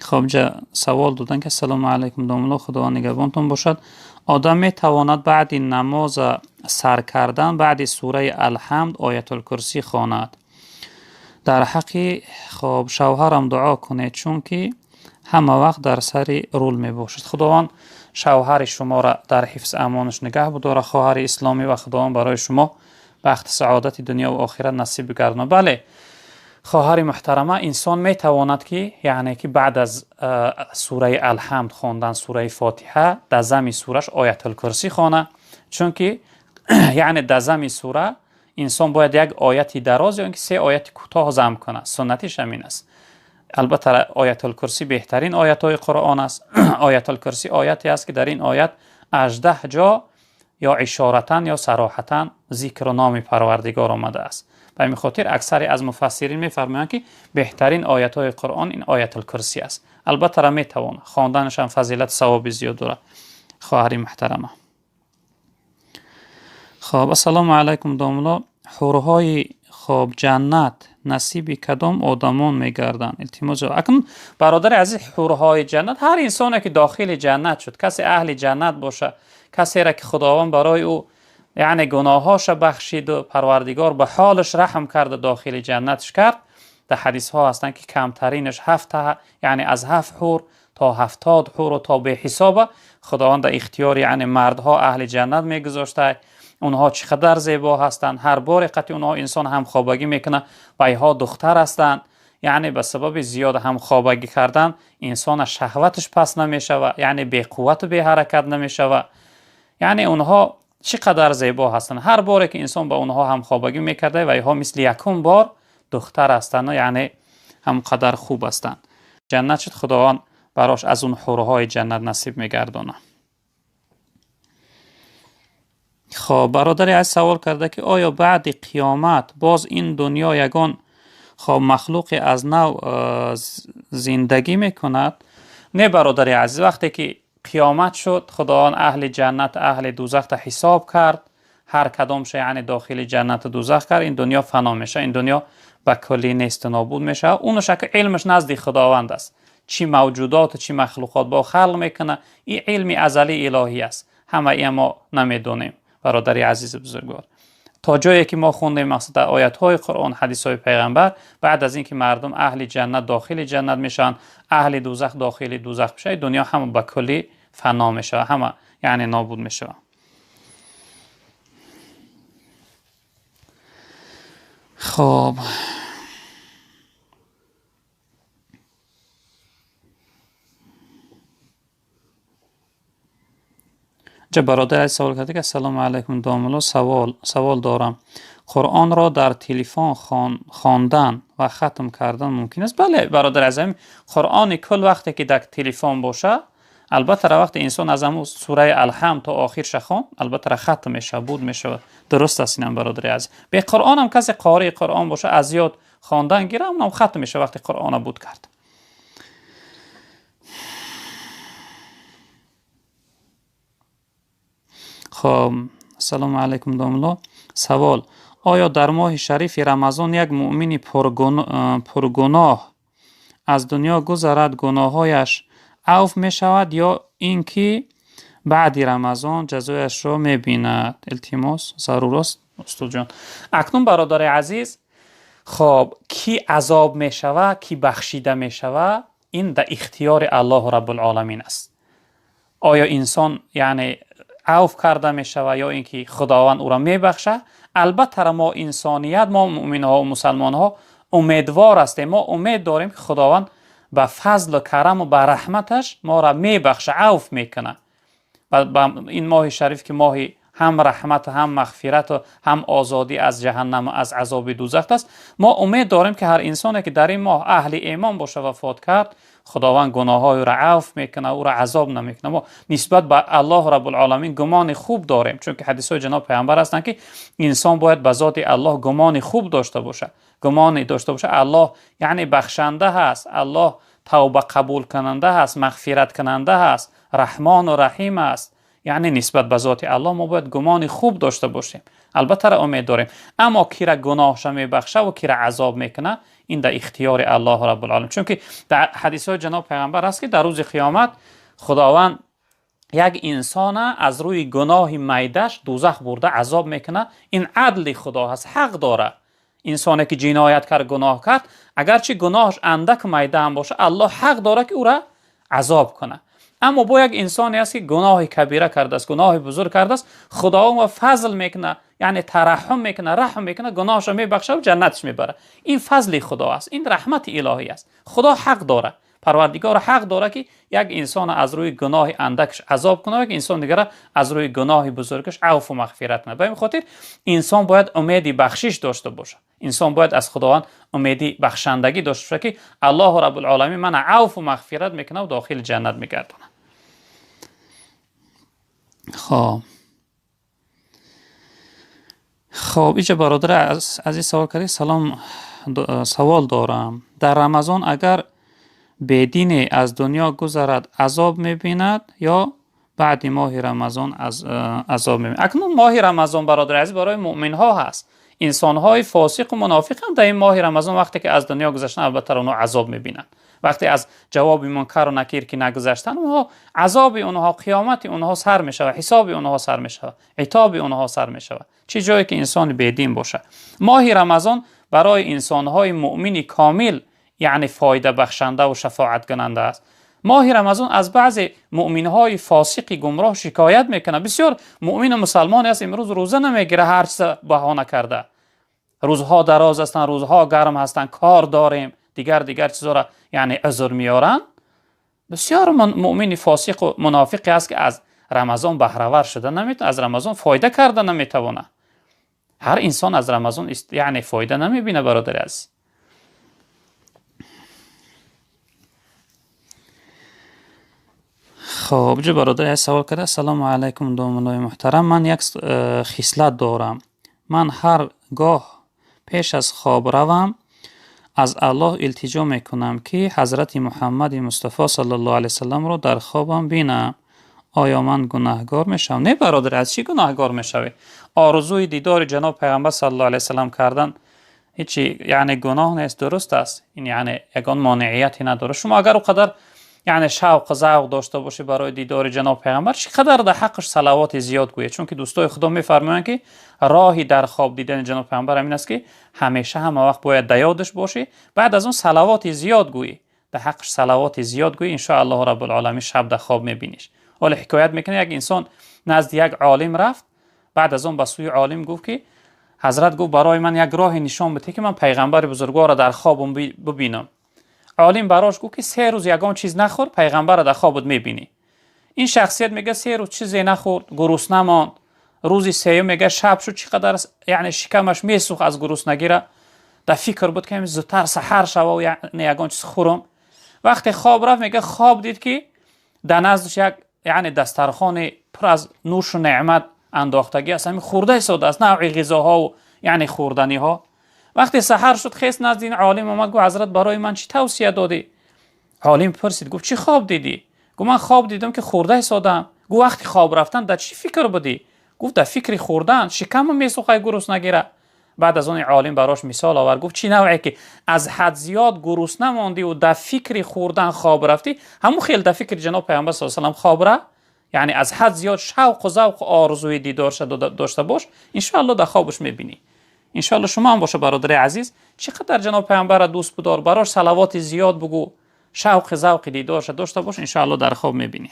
Хоб, ҷа савол додан ки ассалому алайкум домулло, Худованд нигаҳбонтон бошад. Одам метавонад баъди намоз сар кардан баъди сураи Алҳамд оятулкурсӣ хонад? Дар ҳаққи хоб шавҳарам дуо кунед, чунки ҳама вақт дар сари рул мебошад. Худованд шавҳари шуморо дар ҳифз амонаш нигаҳ бидорад, хоҳари исломӣ, ва Худованд барои шумо бахти саодати дунё ва охират насиб бигардонад. Бале, хоҳари муҳтарама, инсон метавонад ки яъне ки баъд аз сураи Алҳамд хондан сураи Фотиҳа дар зами сураш оятулкурсӣ хона, чунки яъне дар зами сура инсон бояд як ояти дароз ё ин ки 3 ояти кӯтоҳ зам кунад. Суннатиш ҳамин аст. Албатта оятулкурсӣ беҳтарин оятҳои Қуръон аст. Оятулкурсӣ ояте аст ки дар ин оят 18 ҷо ё ишоратан ё сароҳатан зикру номи Парвардигор омадааст. Ба ҳамин хотир аксари аз муфассирин мефармоянд ки беҳтарин оятҳои Қуръон ин оятулкурсӣ аст. Албатта ра метавонад, хонданаш ҳам фазилат савоби зиёд дорад, хоҳари муҳтарама. Хоб, ассалому алайкум домулло, ҳурҳои хоб ҷаннат насиби кадом одамон мегарданд? Илтимос ҷавоб. Акнун бародари азиз, ҳурҳои ҷаннат ҳар инсоне ки дохили ҷаннат шуд, касе аҳли ҷаннат бошад, касеро ки Худованд барои ӯ яъне гуноҳҳоша бахшиду Парвардигор ба ҳолаш раҳм карда дохили ҷаннатш кард. Дар ҳадисҳо ҳастанд ки камтаринаш 7, яъне аз 7 ҳур то 70 ҳуру то беҳисоба Худованд дар ихтиёри яъне мардҳо аҳли ҷаннат мегузошта. Онҳо чӣ қадар зебо ҳастанд, ҳар боре қатъи онҳо инсон ҳамхобагӣ мекунад ва инҳо духтар ҳастанд. Яъне ба сабаби зиёд ҳамхобагӣ кардан инсона шаҳваташ пас намешавад, яъне беқуввату беҳаракат намешавад. Яъне онҳо чӣ қадар зебо ҳастанд, ҳар боре ки инсон ба онҳо ҳамхобагӣ мекарда ва инҳо мисли якум бор духтар ҳастанд, яъне ҳам қадар хуб ҳастанд. ҷаннат шуд, Худованд барош аз он ҳурҳои ҷаннат насиб мегардонад. Хоб, бародари аз савол карда ки оё баъди қиёмат боз ин дунё ягон хоб махлуқе аз нав зиндагӣ мекунад? Не бародари азиз, вақте ки қиёмат шуд, Худованд аҳли ҷаннат, аҳли дӯзахро ҳисоб кард, ҳар кадомша яъне дохили ҷаннату дӯзах кард, ин дунё фано мешавад, ин дунё ба куллӣ несту нобуд мешавад. Онаш ки илмаш назди Худованд аст, чӣ мавҷудоту чӣ махлуқот бо халқ мекунад, ин илми азалии илоҳӣ аст. Ҳама ин мо намедонем, бародари азизу бузургвор. То ҷое ки мо хондем мақсад дар оятҳои Қуръон, ҳадисҳои пайғамбар, баъд аз ин ки мардум аҳли ҷаннат дохили ҷаннат мешаванд, аҳли дӯзах дохили дӯзах мешавад, дунё ҳама ба куллӣ фано мешавад, ҳама яъне нобуд мешавад. Хоб, ҷа бародари савол карда ки ассалому алайкум домулло, савол дорам. Қуръонро дар телефон хондан ва хатм кардан мумкин аст? Бале бародари азиз, Қуръони кул вақте ки дар телефон бошад, албатта вақте инсон аз ҳамун сураи Алҳамд то охирша хонд, албатта хатм мешавад, буд мешавад. Дуруст аст инам бародари азиз. Бе Қуръон ҳам касе қории Қуръон бошад, аз ёд хондан гирад, ҳамон хатм мешавад вақте Қуръонро буд кард. Хоб, ассалому алайкум домулло. Савол: оё дар моҳи шарифи Рамазон як муъмини пургуноҳ аз дунё гузарад, гуноҳҳояш авф мешавад ё ин ки баъди Рамазон ҷазояшро мебинад? Илтимос, зарур аст, устодҷон. Акнун бародари азиз, хоб, ки азоб мешавад, ки бахшида мешавад, ин дар ихтиёри Аллоҳу Раббулъоламин аст. Оё инсон яъне авф карда мешавад ё ин ки Худованд ӯро мебахшад? Албатта мо инсоният, мо муъминҳо ва мусалмонҳо умедвор ҳастем. Мо умед дорем, ки Худованд ба фазлу караму ба раҳматаш моро мебахшад, авф мекунад. Ба ин моҳи шариф, ки моҳи ҳам раҳмат, ҳам мағфират ва ҳам озодӣ аз ҷаҳаннам ва аз азоби дӯзах аст, мо умед дорем, ки ҳар инсоне ки дар ин моҳ аҳли имон бошад, вафот кард, Худованд гуноҳҳои ӯро авф мекунад, ӯро азоб намекунад. Мо нисбат ба Аллоҳ Раббулъоламин гумони хуб дорем, чунки ҳадисҳои ҷаноб Паёмбар ҳастанд, ки инсон бояд ба зоти Аллоҳ гумони хуб дошта бошад, гумоне дошта бошад. Аллоҳ яъне бахшанда ҳаст, Аллоҳ тавба қабулкунанда ҳаст, мағфираткунанда ҳаст, Раҳмону Раҳим аст. Яъне нисбат ба зоти Аллоҳ мо бояд гумони хуб дошта бошем. Албатта умед дорем, аммо кира гуноҳша мебахша ва кира азоб мекунад, ин дар ихтиёри Аллоҳ Раббулъоламин. Чунки дар ҳадисҳои ҷаноб Паёмбар аст, ки дар рӯзи қиёмат Худованд як инсона аз рӯи гуноҳи майдаш дӯзах бурда азоб мекунад. Ин адли Худо ҳаст, ҳақ дорад. Инсоне ки ҷиноят кард, гуноҳ кард, агарчи гуноҳаш андак майда ҳам бошад, Аллоҳ ҳақ дорад, ки ӯра азоб кунад. Аммо бо як инсоне аст, ки гуноҳи кабира кардааст, гуноҳи бузург кардааст, Худованд фазл мекунад, яъне тараҳҳум мекунад, раҳм мекунад, гуноҳашро мебахшад ва ҷаннаташ мебарад. Ин фазли Худо аст, ин раҳмати илоҳӣ аст. Худо ҳақ дорад, Парвардигор ҳақ дорад, ки як инсон аз рӯи гуноҳи андакаш азоб кунад, як инсон дигарро аз рӯи гуноҳи бузургаш авфу мағфират кунад. Ба ин хотир инсон бояд умеди бахшиш дошта бошад. Инсон бояд аз Худованд умеди бахшандагӣ дошта бошад, ки Аллоҳу Раббулъоламин мана авфу мағфират мекунад ва дохили ҷаннат мегардонад. Хоб, инҷа бародар азиз савол кард: салом, савол дорам. Дар Рамазон агар бедине аз дунё гузарад, азоб мебинад ё баъди моҳи Рамазон аз азоб мебинад? Акнун моҳи Рамазон, бародари азиз, барои муъминҳо ҳаст. Инсонҳои фосиқу мунофиқ ҳам дар ин моҳи Рамазон вақте ки аз дунё гузаштанд, албатта онҳо азоб мебинанд. Вақте аз ҷавоби мункару накир ки нагузаштанд, онҳо азоби онҳо, қиёмати онҳо сар мешавад, ҳисоби онҳо сар мешавад, итоби онҳо сар мешавад. Чӣ ҷое ки инсони бедин бошад. Моҳи Рамазон барои инсонҳои муъмини комил яъне фоида бахшанда ва шафоаткунанда аст. Моҳи Рамазон аз баъзе муъминҳои фосиқи гумроҳ шикоят мекунад. Бисёр муъмину мусалмоне аст, имрӯз рӯза намегирад, ҳар чиза баҳона карда. Рӯзҳо дароз ҳастанд, рӯзҳо гарм ҳастанд, кор дорем, дигар чизҳоро яъне узр меоранд. Бисёр муъмини фосиқу мунофиқе аст, ки аз Рамазон баҳравар шуда наметавонад, аз Рамазон фоида карда наметавонад. Ҳар инсон аз Рамазон яъне фоида намебинад, бародари азиз. Хоб, ҷо бародари азиз савол карда: ассалому алайкум домуллои муҳтарам, ман як хислат дорам. Ман ҳар гоҳ пеш аз хоб равам аз Аллоҳ илтиҷо мекунам, ки ҳазрати Муҳаммади Мустафо саллаллоҳу алайҳи васалламро дар хобам бинам. Оё ман гунаҳгор мешавам? Не, бародари азиз, чӣ гунаҳгор мешавӣ? Орзуи дидори ҷаноб Пайғамбар саллаллоҳу алайҳи васаллам кардан ҳечи яъне гуноҳ нест, дуруст аст. Ин яъне ягон монеияте надорад. Шумо агар о қадар яъне шавқу завқ дошта бошед барои дидори ҷаноб Пайғамбар, чӣ қадар дар ҳаққаш салавоти зиёд гӯед? Чунки дӯстои Худо мефармоянд, ки роҳи дар хоб дидани ҷаноб Пайғамбар ҳамин аст, ки ҳамеша ҳама вақт бояд дар ёдаш бошӣ, баъд аз он салавоти зиёд гӯӣ, дар ҳаққаш салавоти зиёд гӯӣ, иншоаллоҳу Раббулъоламин шаб дар хоб мебиниш. Ҳоло ҳикоят мекунад, як инсон назди як олим рафт, баъд аз он ба сӯи олим гуфт, ки ҳазрат гуфт, барои ман як роҳе нишон бидеҳ, ки ман пайғамбари бузургворро дар хобам бибинам. Олим барош гуфт, ки 3 рӯз ягон чиз нахӯр, пайғамбарро дар хобат мебинӣ. Ин шахсият мегӯяд, 3 рӯз чизе нахӯрд, гурусна монд. Рӯзи сеюм мегӯяд, шаб шуд, чӣ қадар яъне шикамаш месӯхт аз гуруснагира. Дар фикр буд, ки зудтар саҳар шава, яъне ягон чиз хӯрам. Вақте хоб рафт, мегӯяд, хоб дид, ки дар наздаш як яъне дастархони пур аз нӯшу неъмат андохтагӣ аст, ҳамин хӯрда истодааст, навъи ғизоҳову яъне хӯрданиҳо. Вақте саҳар шуд, хест назди ин олим омад, гуфт: ҳазрат, барои ман чӣ тавсия додӣ? Олим пурсид, гуфт: чӣ хоб дидӣ? Гуфт: ман хоб дидам, ки хӯрда истодам. Гуфт: вақти хоб рафтан дар чӣ фикр будӣ? Гуфт дар фикри хӯрдан шикамам месӯхад гуруснагира. Баъд аз он олим барош мисол овард, гуфт чӣ навъе ки аз ҳад зиёд гурусна мондӣ ва дар фикри хӯрдан хоб рафтӣ, ҳамун хел дар фикри ҷаноб пайғамбар саллаллоҳу алайҳи васаллам хоб ра, яъне аз ҳад зиёд шавқу завқу орзуи дидорша дошта бош, иншоаллоҳ дар хобаш мебинӣ. Иншоаллоҳ шумо ҳам боша бародари азиз, чӣ қадар ҷаноб пайғамбарро дӯст бидор, барош салавоти зиёд бугӯ, шавқи завқи дидорша дошта бош, иншоаллоҳ дар хоб мебинӣ.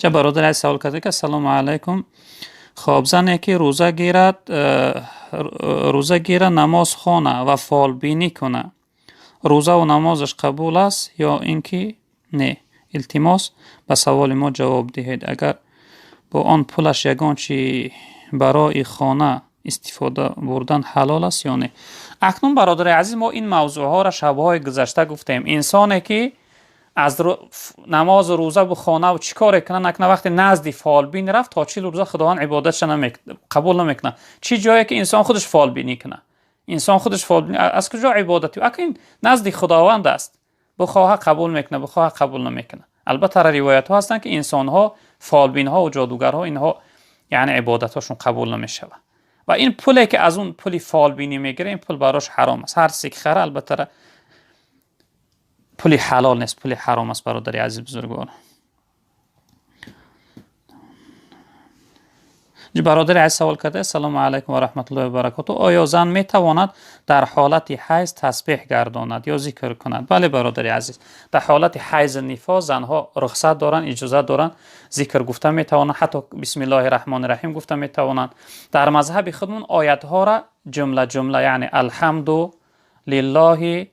Ча бародари азиз савол карда ки ассалому алайкум, хоб зане ки рӯза гирад, рӯза гира, намоз хона ва фолбинӣ куна, рӯзаву намозаш қабул аст ё ин ки не? Илтимос ба саволи мо ҷавоб диҳед. Агар бо он пулаш ягон чи барои хона истифода бурдан ҳалол аст ё не? Акнун бародари азиз, мо ин мавзӯъҳоро шабҳои гузашта гуфтем. Инсоне ки аз намозу рӯза бу хонаву чӣ коре кунад накунад, вақте назди фолбин рафт, то 40 рӯза Худованд ибодатша қабул намекунад. Чӣ ҷое ки инсон худаш фолбинӣ кунад, инсон худаш фолбинӣ аз куҷо ибодати? Акнун назди Худованд аст, бихоҳа қабул мекунад, бихоҳа қабул намекунад. Албатта ривоятҳо ҳастанд ки инсонҳо, фолбинҳо ва ҷодугарҳо, инҳо яъне ибодатҳошон қабул намешавад ва ин пуле ки аз он пули фолбинӣ мегирад, ин пул барош ҳаром аст. Ҳар чизе ки хара, албатта пули ҳалол нест, пули ҳаром аст, бародари азиз бузургвор. Бародари азиз савол карда: ассалому алайкум ва раҳматуллоҳи ва баракотуҳ, оё зан метавонад дар ҳолати ҳайз тасбеҳ гардонад ё зикр кунад? Бале бародари азиз, дар ҳолати ҳайз нифос занҳо рухсат доранд, иҷозат доранд, зикр гуфта метавонанд, ҳатто бисмиллоҳи раҳмони раҳим гуфта метавонанд. Дар мазҳаби худмон оятҳоро ҷумла ҷумла, яъне алҳамду лиллоҳи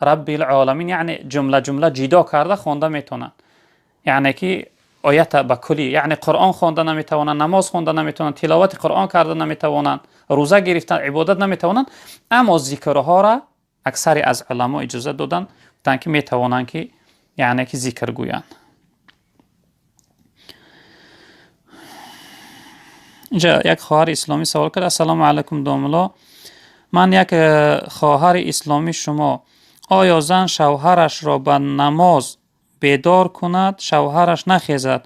раббил оламин, яъне ҷумла ҷумла ҷидо карда хонда метавонанд. Яъне ки оята ба куллӣ, яъне Қуръон хонда наметавонанд, намоз хонда наметавонанд, тиловати Қуръон карда наметавонанд, рӯза гирифтан, ибодат наметавонанд, аммо зикрҳоро аксари аз уламо иҷозат доданд, гуфтанд ки метавонанд ки яъне ки зикр гӯянд. Инҷа як хоҳари исломӣ савол кард: ассалому алайкум домулло, ман як хоҳари исломӣ шумо, оё зан шавҳарашро ба намоз бедор кунад, шавҳараш нахезад,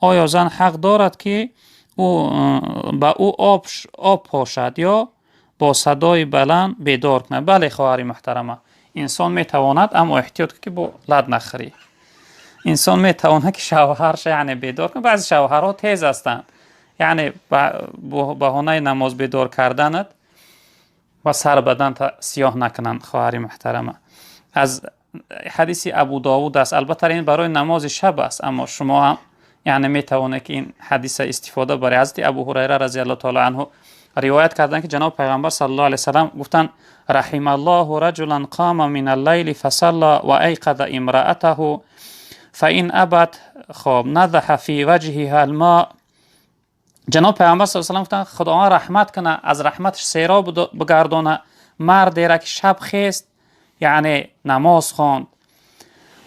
оё зан ҳақ дорад ки ба ӯ об пошад ё бо садои баланд бедор кунад? Бале хоҳари муҳтарама, инсон метавонад, аммо эҳтиёт кун ки бо лад нахӯрӣ. Инсон метавонад ки шавҳарша яъне бедор кунад. Баъзе шавҳарҳо тез ҳастанд, яъне баҳонаи намоз бедор карданат ва сар баданта сиёҳ накунанд. Хоҳари муҳтарама, аз ҳадиси Абу Довуд аст, албатта ин барои намози шаб аст, аммо шумо ҳам яъне метавонед ки ин ҳадиса истифода баред. Ҳазрати Абу Ҳурайра разияллоҳу таоло анҳу ривоят карданд ки ҷаноб пайғамбар саллаллоҳу алайҳи васаллам гуфтанд: раҳималлоҳу раҷулан қома минал-лайли фасалла ва айқаза имраатаҳу фаин абат хоб надаҳа фи ваҷҳиҳа ал-мо. Ҷаноб пайғамбар саллаллоҳу алайҳи васаллам гуфтанд: Худованд раҳмат кунад, аз раҳматаш сероб бигардонад мардеро ки шаб хест, яъне намоз хонд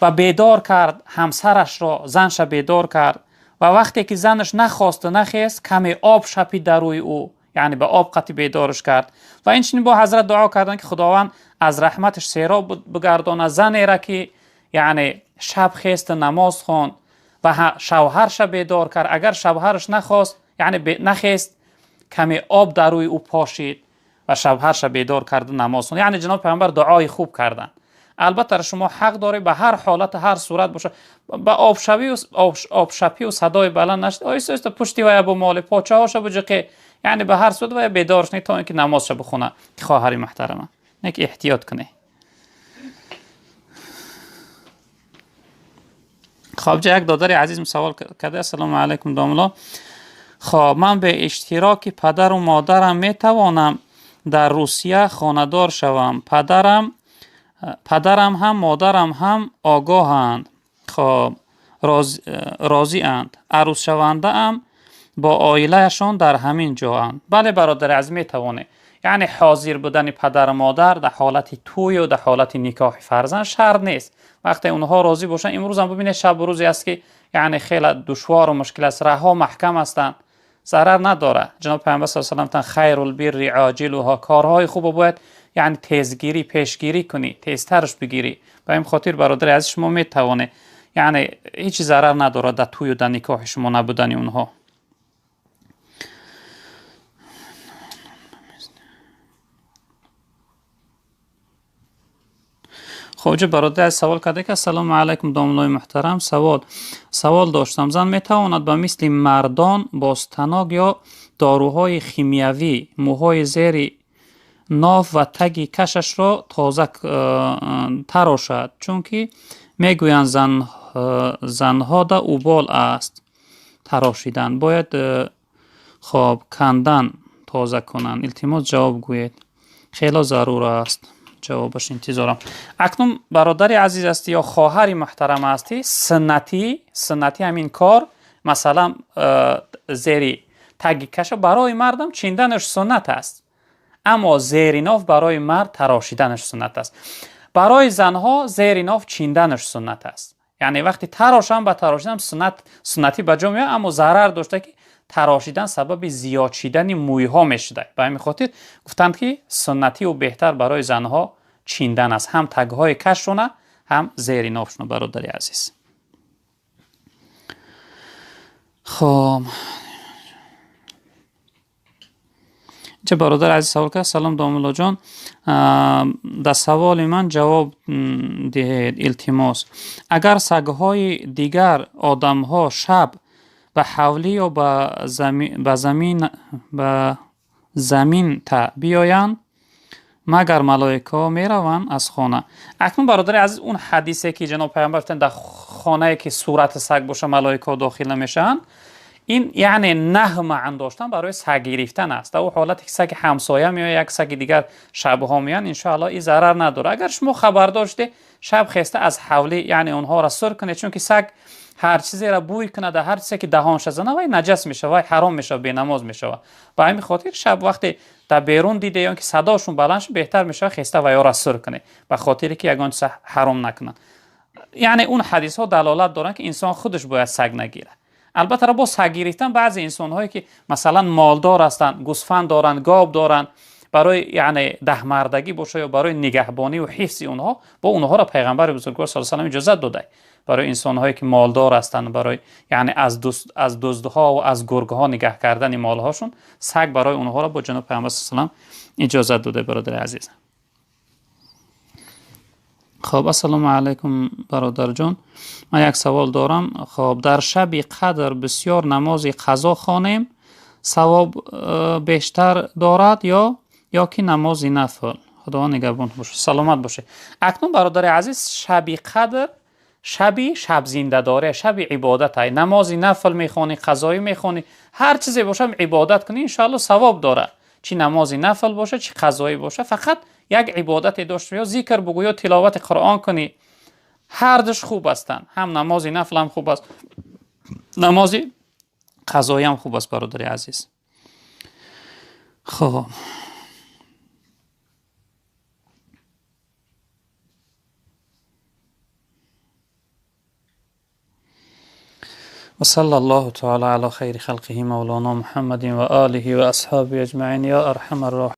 ва бедор кард ҳамсарашро, занша бедор кард ва вақте ки занаш нахосту нахест, каме об шапид дар рӯи ӯ, яъне ба об қатъи бедораш кард. Ва инчунин бо ҳазрат дуо карданд ки Худованд аз раҳматаш сероб бигардонад занеро ки яъне шаб хест намоз хонд ва шавҳарша бедор кард, агар шавҳараш нахост, яъне нахест, каме об дар рӯи ӯ пошид ва шавҳарша бедор кард намоз хонд. Яъне ҷаноб пайғамбар дуои хуб карданд. Албатта шумо ҳақ доред ба ҳар ҳолат, ҳар сурат бошад, ба обшапӣ ва садои баланд нашед, оҳиста оҳиста пушти вая бумоле, почаҳоша буҷиқе, яъне ба ҳар сурат вая бедор шунед то инки намозша бихонад. Хоҳари муҳтарама, не ки эҳтиёт кунед. Хоб, ҷа як додари азизм савол карда: ассалому алайкум домулло, хоб ман бе иштироки падару модарам метавонам дар Русия хонадор шавам? Падарам ҳам модарам ҳам огоҳанд, хоб розианд, арӯсшавандаам бо оилаашон дар ҳамин ҷоанд. Бале бародари азиз, метавонед. Яъне ҳозир будани падару модар дар ҳолати тӯю дар ҳолати никоҳи фарзанд шарт нест. Вақте онҳо розӣ бошанд, имрӯзам бибинед шабу рӯзе аст ки яъне хеле душвору мушкил аст, раҳҳо маҳкам ҳастанд, Зарар надорад. Ҷаноб Паёмбар саллаллоҳу алайҳи васаллам хайрул бирри оҷилуҳо, корҳои хуб бояд яъне тезгирӣ, пешгирӣ кунӣ, тезтарш бигирӣ. Ба ин хотир бародари азиз шумо метавонед, яъне ҳеҷ зарар надорад дар тӯю дар никоҳи шумо набудани онҳо. Хоб бародар савол карда ки ассалому алайкум домлои муҳтарам, савол доштам. Зан метавонад ба мисли мардон бо станок ё доруҳои химиявӣ мӯҳои зери ноф ва таги кашашро тоза тарошад, чунки мегӯянд занҳода убол аст тарошидан, бояд хоб кандан тоза кунанд. Илтимос ҷавоб гӯед, хело зарур аст. Ҷавобаш интизорам. Акнун бародари азиз ҳастӣ ё хоҳари муҳтарам ҳастӣ, суннати ҳамин кор, масалан зери таги каша барои мардам чинданаш суннат аст, аммо зери ноф барои мард тарошиданаш суннат аст. Барои занҳо зери ноф чинданаш суннат аст. Яъне вақти тарошам ба тарошидан суннатӣ ба ҷо меояд, аммо зарар дошта ки тарошидан сабаби зиёд шидани мӯйҳо мешуда. Ба ҳамин хотир гуфтанд ки суннативу беҳтар барои занҳо чиндан аст, ҳам тагҳои кашшона, ҳам зери нофшона, бародари азиз. Хоб инҷа бародари азиз савол кард: салом домуллоҷон, дар саволи ман ҷавоб диҳед илтимос. Агар сагҳои дигар одамҳо шаб ба ҳавлӣ ё ба замин та биёянд, магар малоикаҳо мераванд аз хона? Акнун бародари азиз, он ҳадисе ки ҷаноб Паёмбар гуфтанд дар хонае ки сурати саг боша малоикаҳо дохил намешаванд, ин яъне наҳ маън доштан барои саг гирифтан аст. Дар он ҳолате ки саги ҳамсоя меояд, як саги дигар шабҳо меоянд, иншоаллоҳ ин зарар надорад. Агар шумо хабардор шудед, шаб хеста аз ҳавлӣ яъне онҳоро сур кунед, чунки саг ҳар чизеро бӯй кунад, ҳар чизе ки даҳонша зана, вай наҷас мешавад, вай ҳаром мешавад, бенамоз мешавад. Ба ҳамин хотир шаб вақте дар берун диде ё ки садошон баланд шуд, беҳтар мешавад хеста вайёро сур кунед, ба хотире ки ягон чиз ҳаром накунанд. Яъне он ҳадисҳо далолат доранд ки инсон худаш бояд саг нагирад. Албатта бо саг гирифтан баъзе инсонҳое ки масалан молдор ҳастанд, гӯсфанд доранд, гов доранд, барои яъне даҳмардагӣ боша ё барои нигаҳбонӣ ва ҳифзи онҳо, бо онҳоро Пайғамбари бузургвор саллаллоҳу алайҳи васаллам иҷозат дода. Барои инсонҳое ки молдор ҳастанд, барои яъне аз дуздҳо ва аз гургҳо нигаҳ кардани молҳошон, саг барои онҳоро бо ҷаноб Пайғамбар саллаллоҳу алайҳи васаллам иҷозат дода, бародари азиз. Хоб ассалому алайкум бародарҷон, ман як савол дорам. Хоб дар шаби қадр бисёр намози қазо хонем, савоб бештар дорад ё ки намози нафл? Худованд нигаҳбон бошад, саломат бошед. Акнун бародари азиз, шаби қадр шаби шабзиндадорӣ, шаби ибодат ай. Намози нафл мехонӣ, қазоӣ мехонӣ, ҳар чизе бошам ибодат кунӣ, иншоаллоҳ савоб дорад. Чи намози нафл боша, чи қазоӣ боша, фақат як ибодате дошта, ё зикр бугӯ, ё тиловати Қуръон кунӣ, ҳар душ хуб ҳастанд. Ҳам намози нафл ҳам хуб аст, намози қазоӣ ҳам хуб аст, бародари азиз. Хоб وصلى الله تعالى على خير خلقه مولانا محمد وآله وأصحابه أجمعين يا أرحم الراحمين.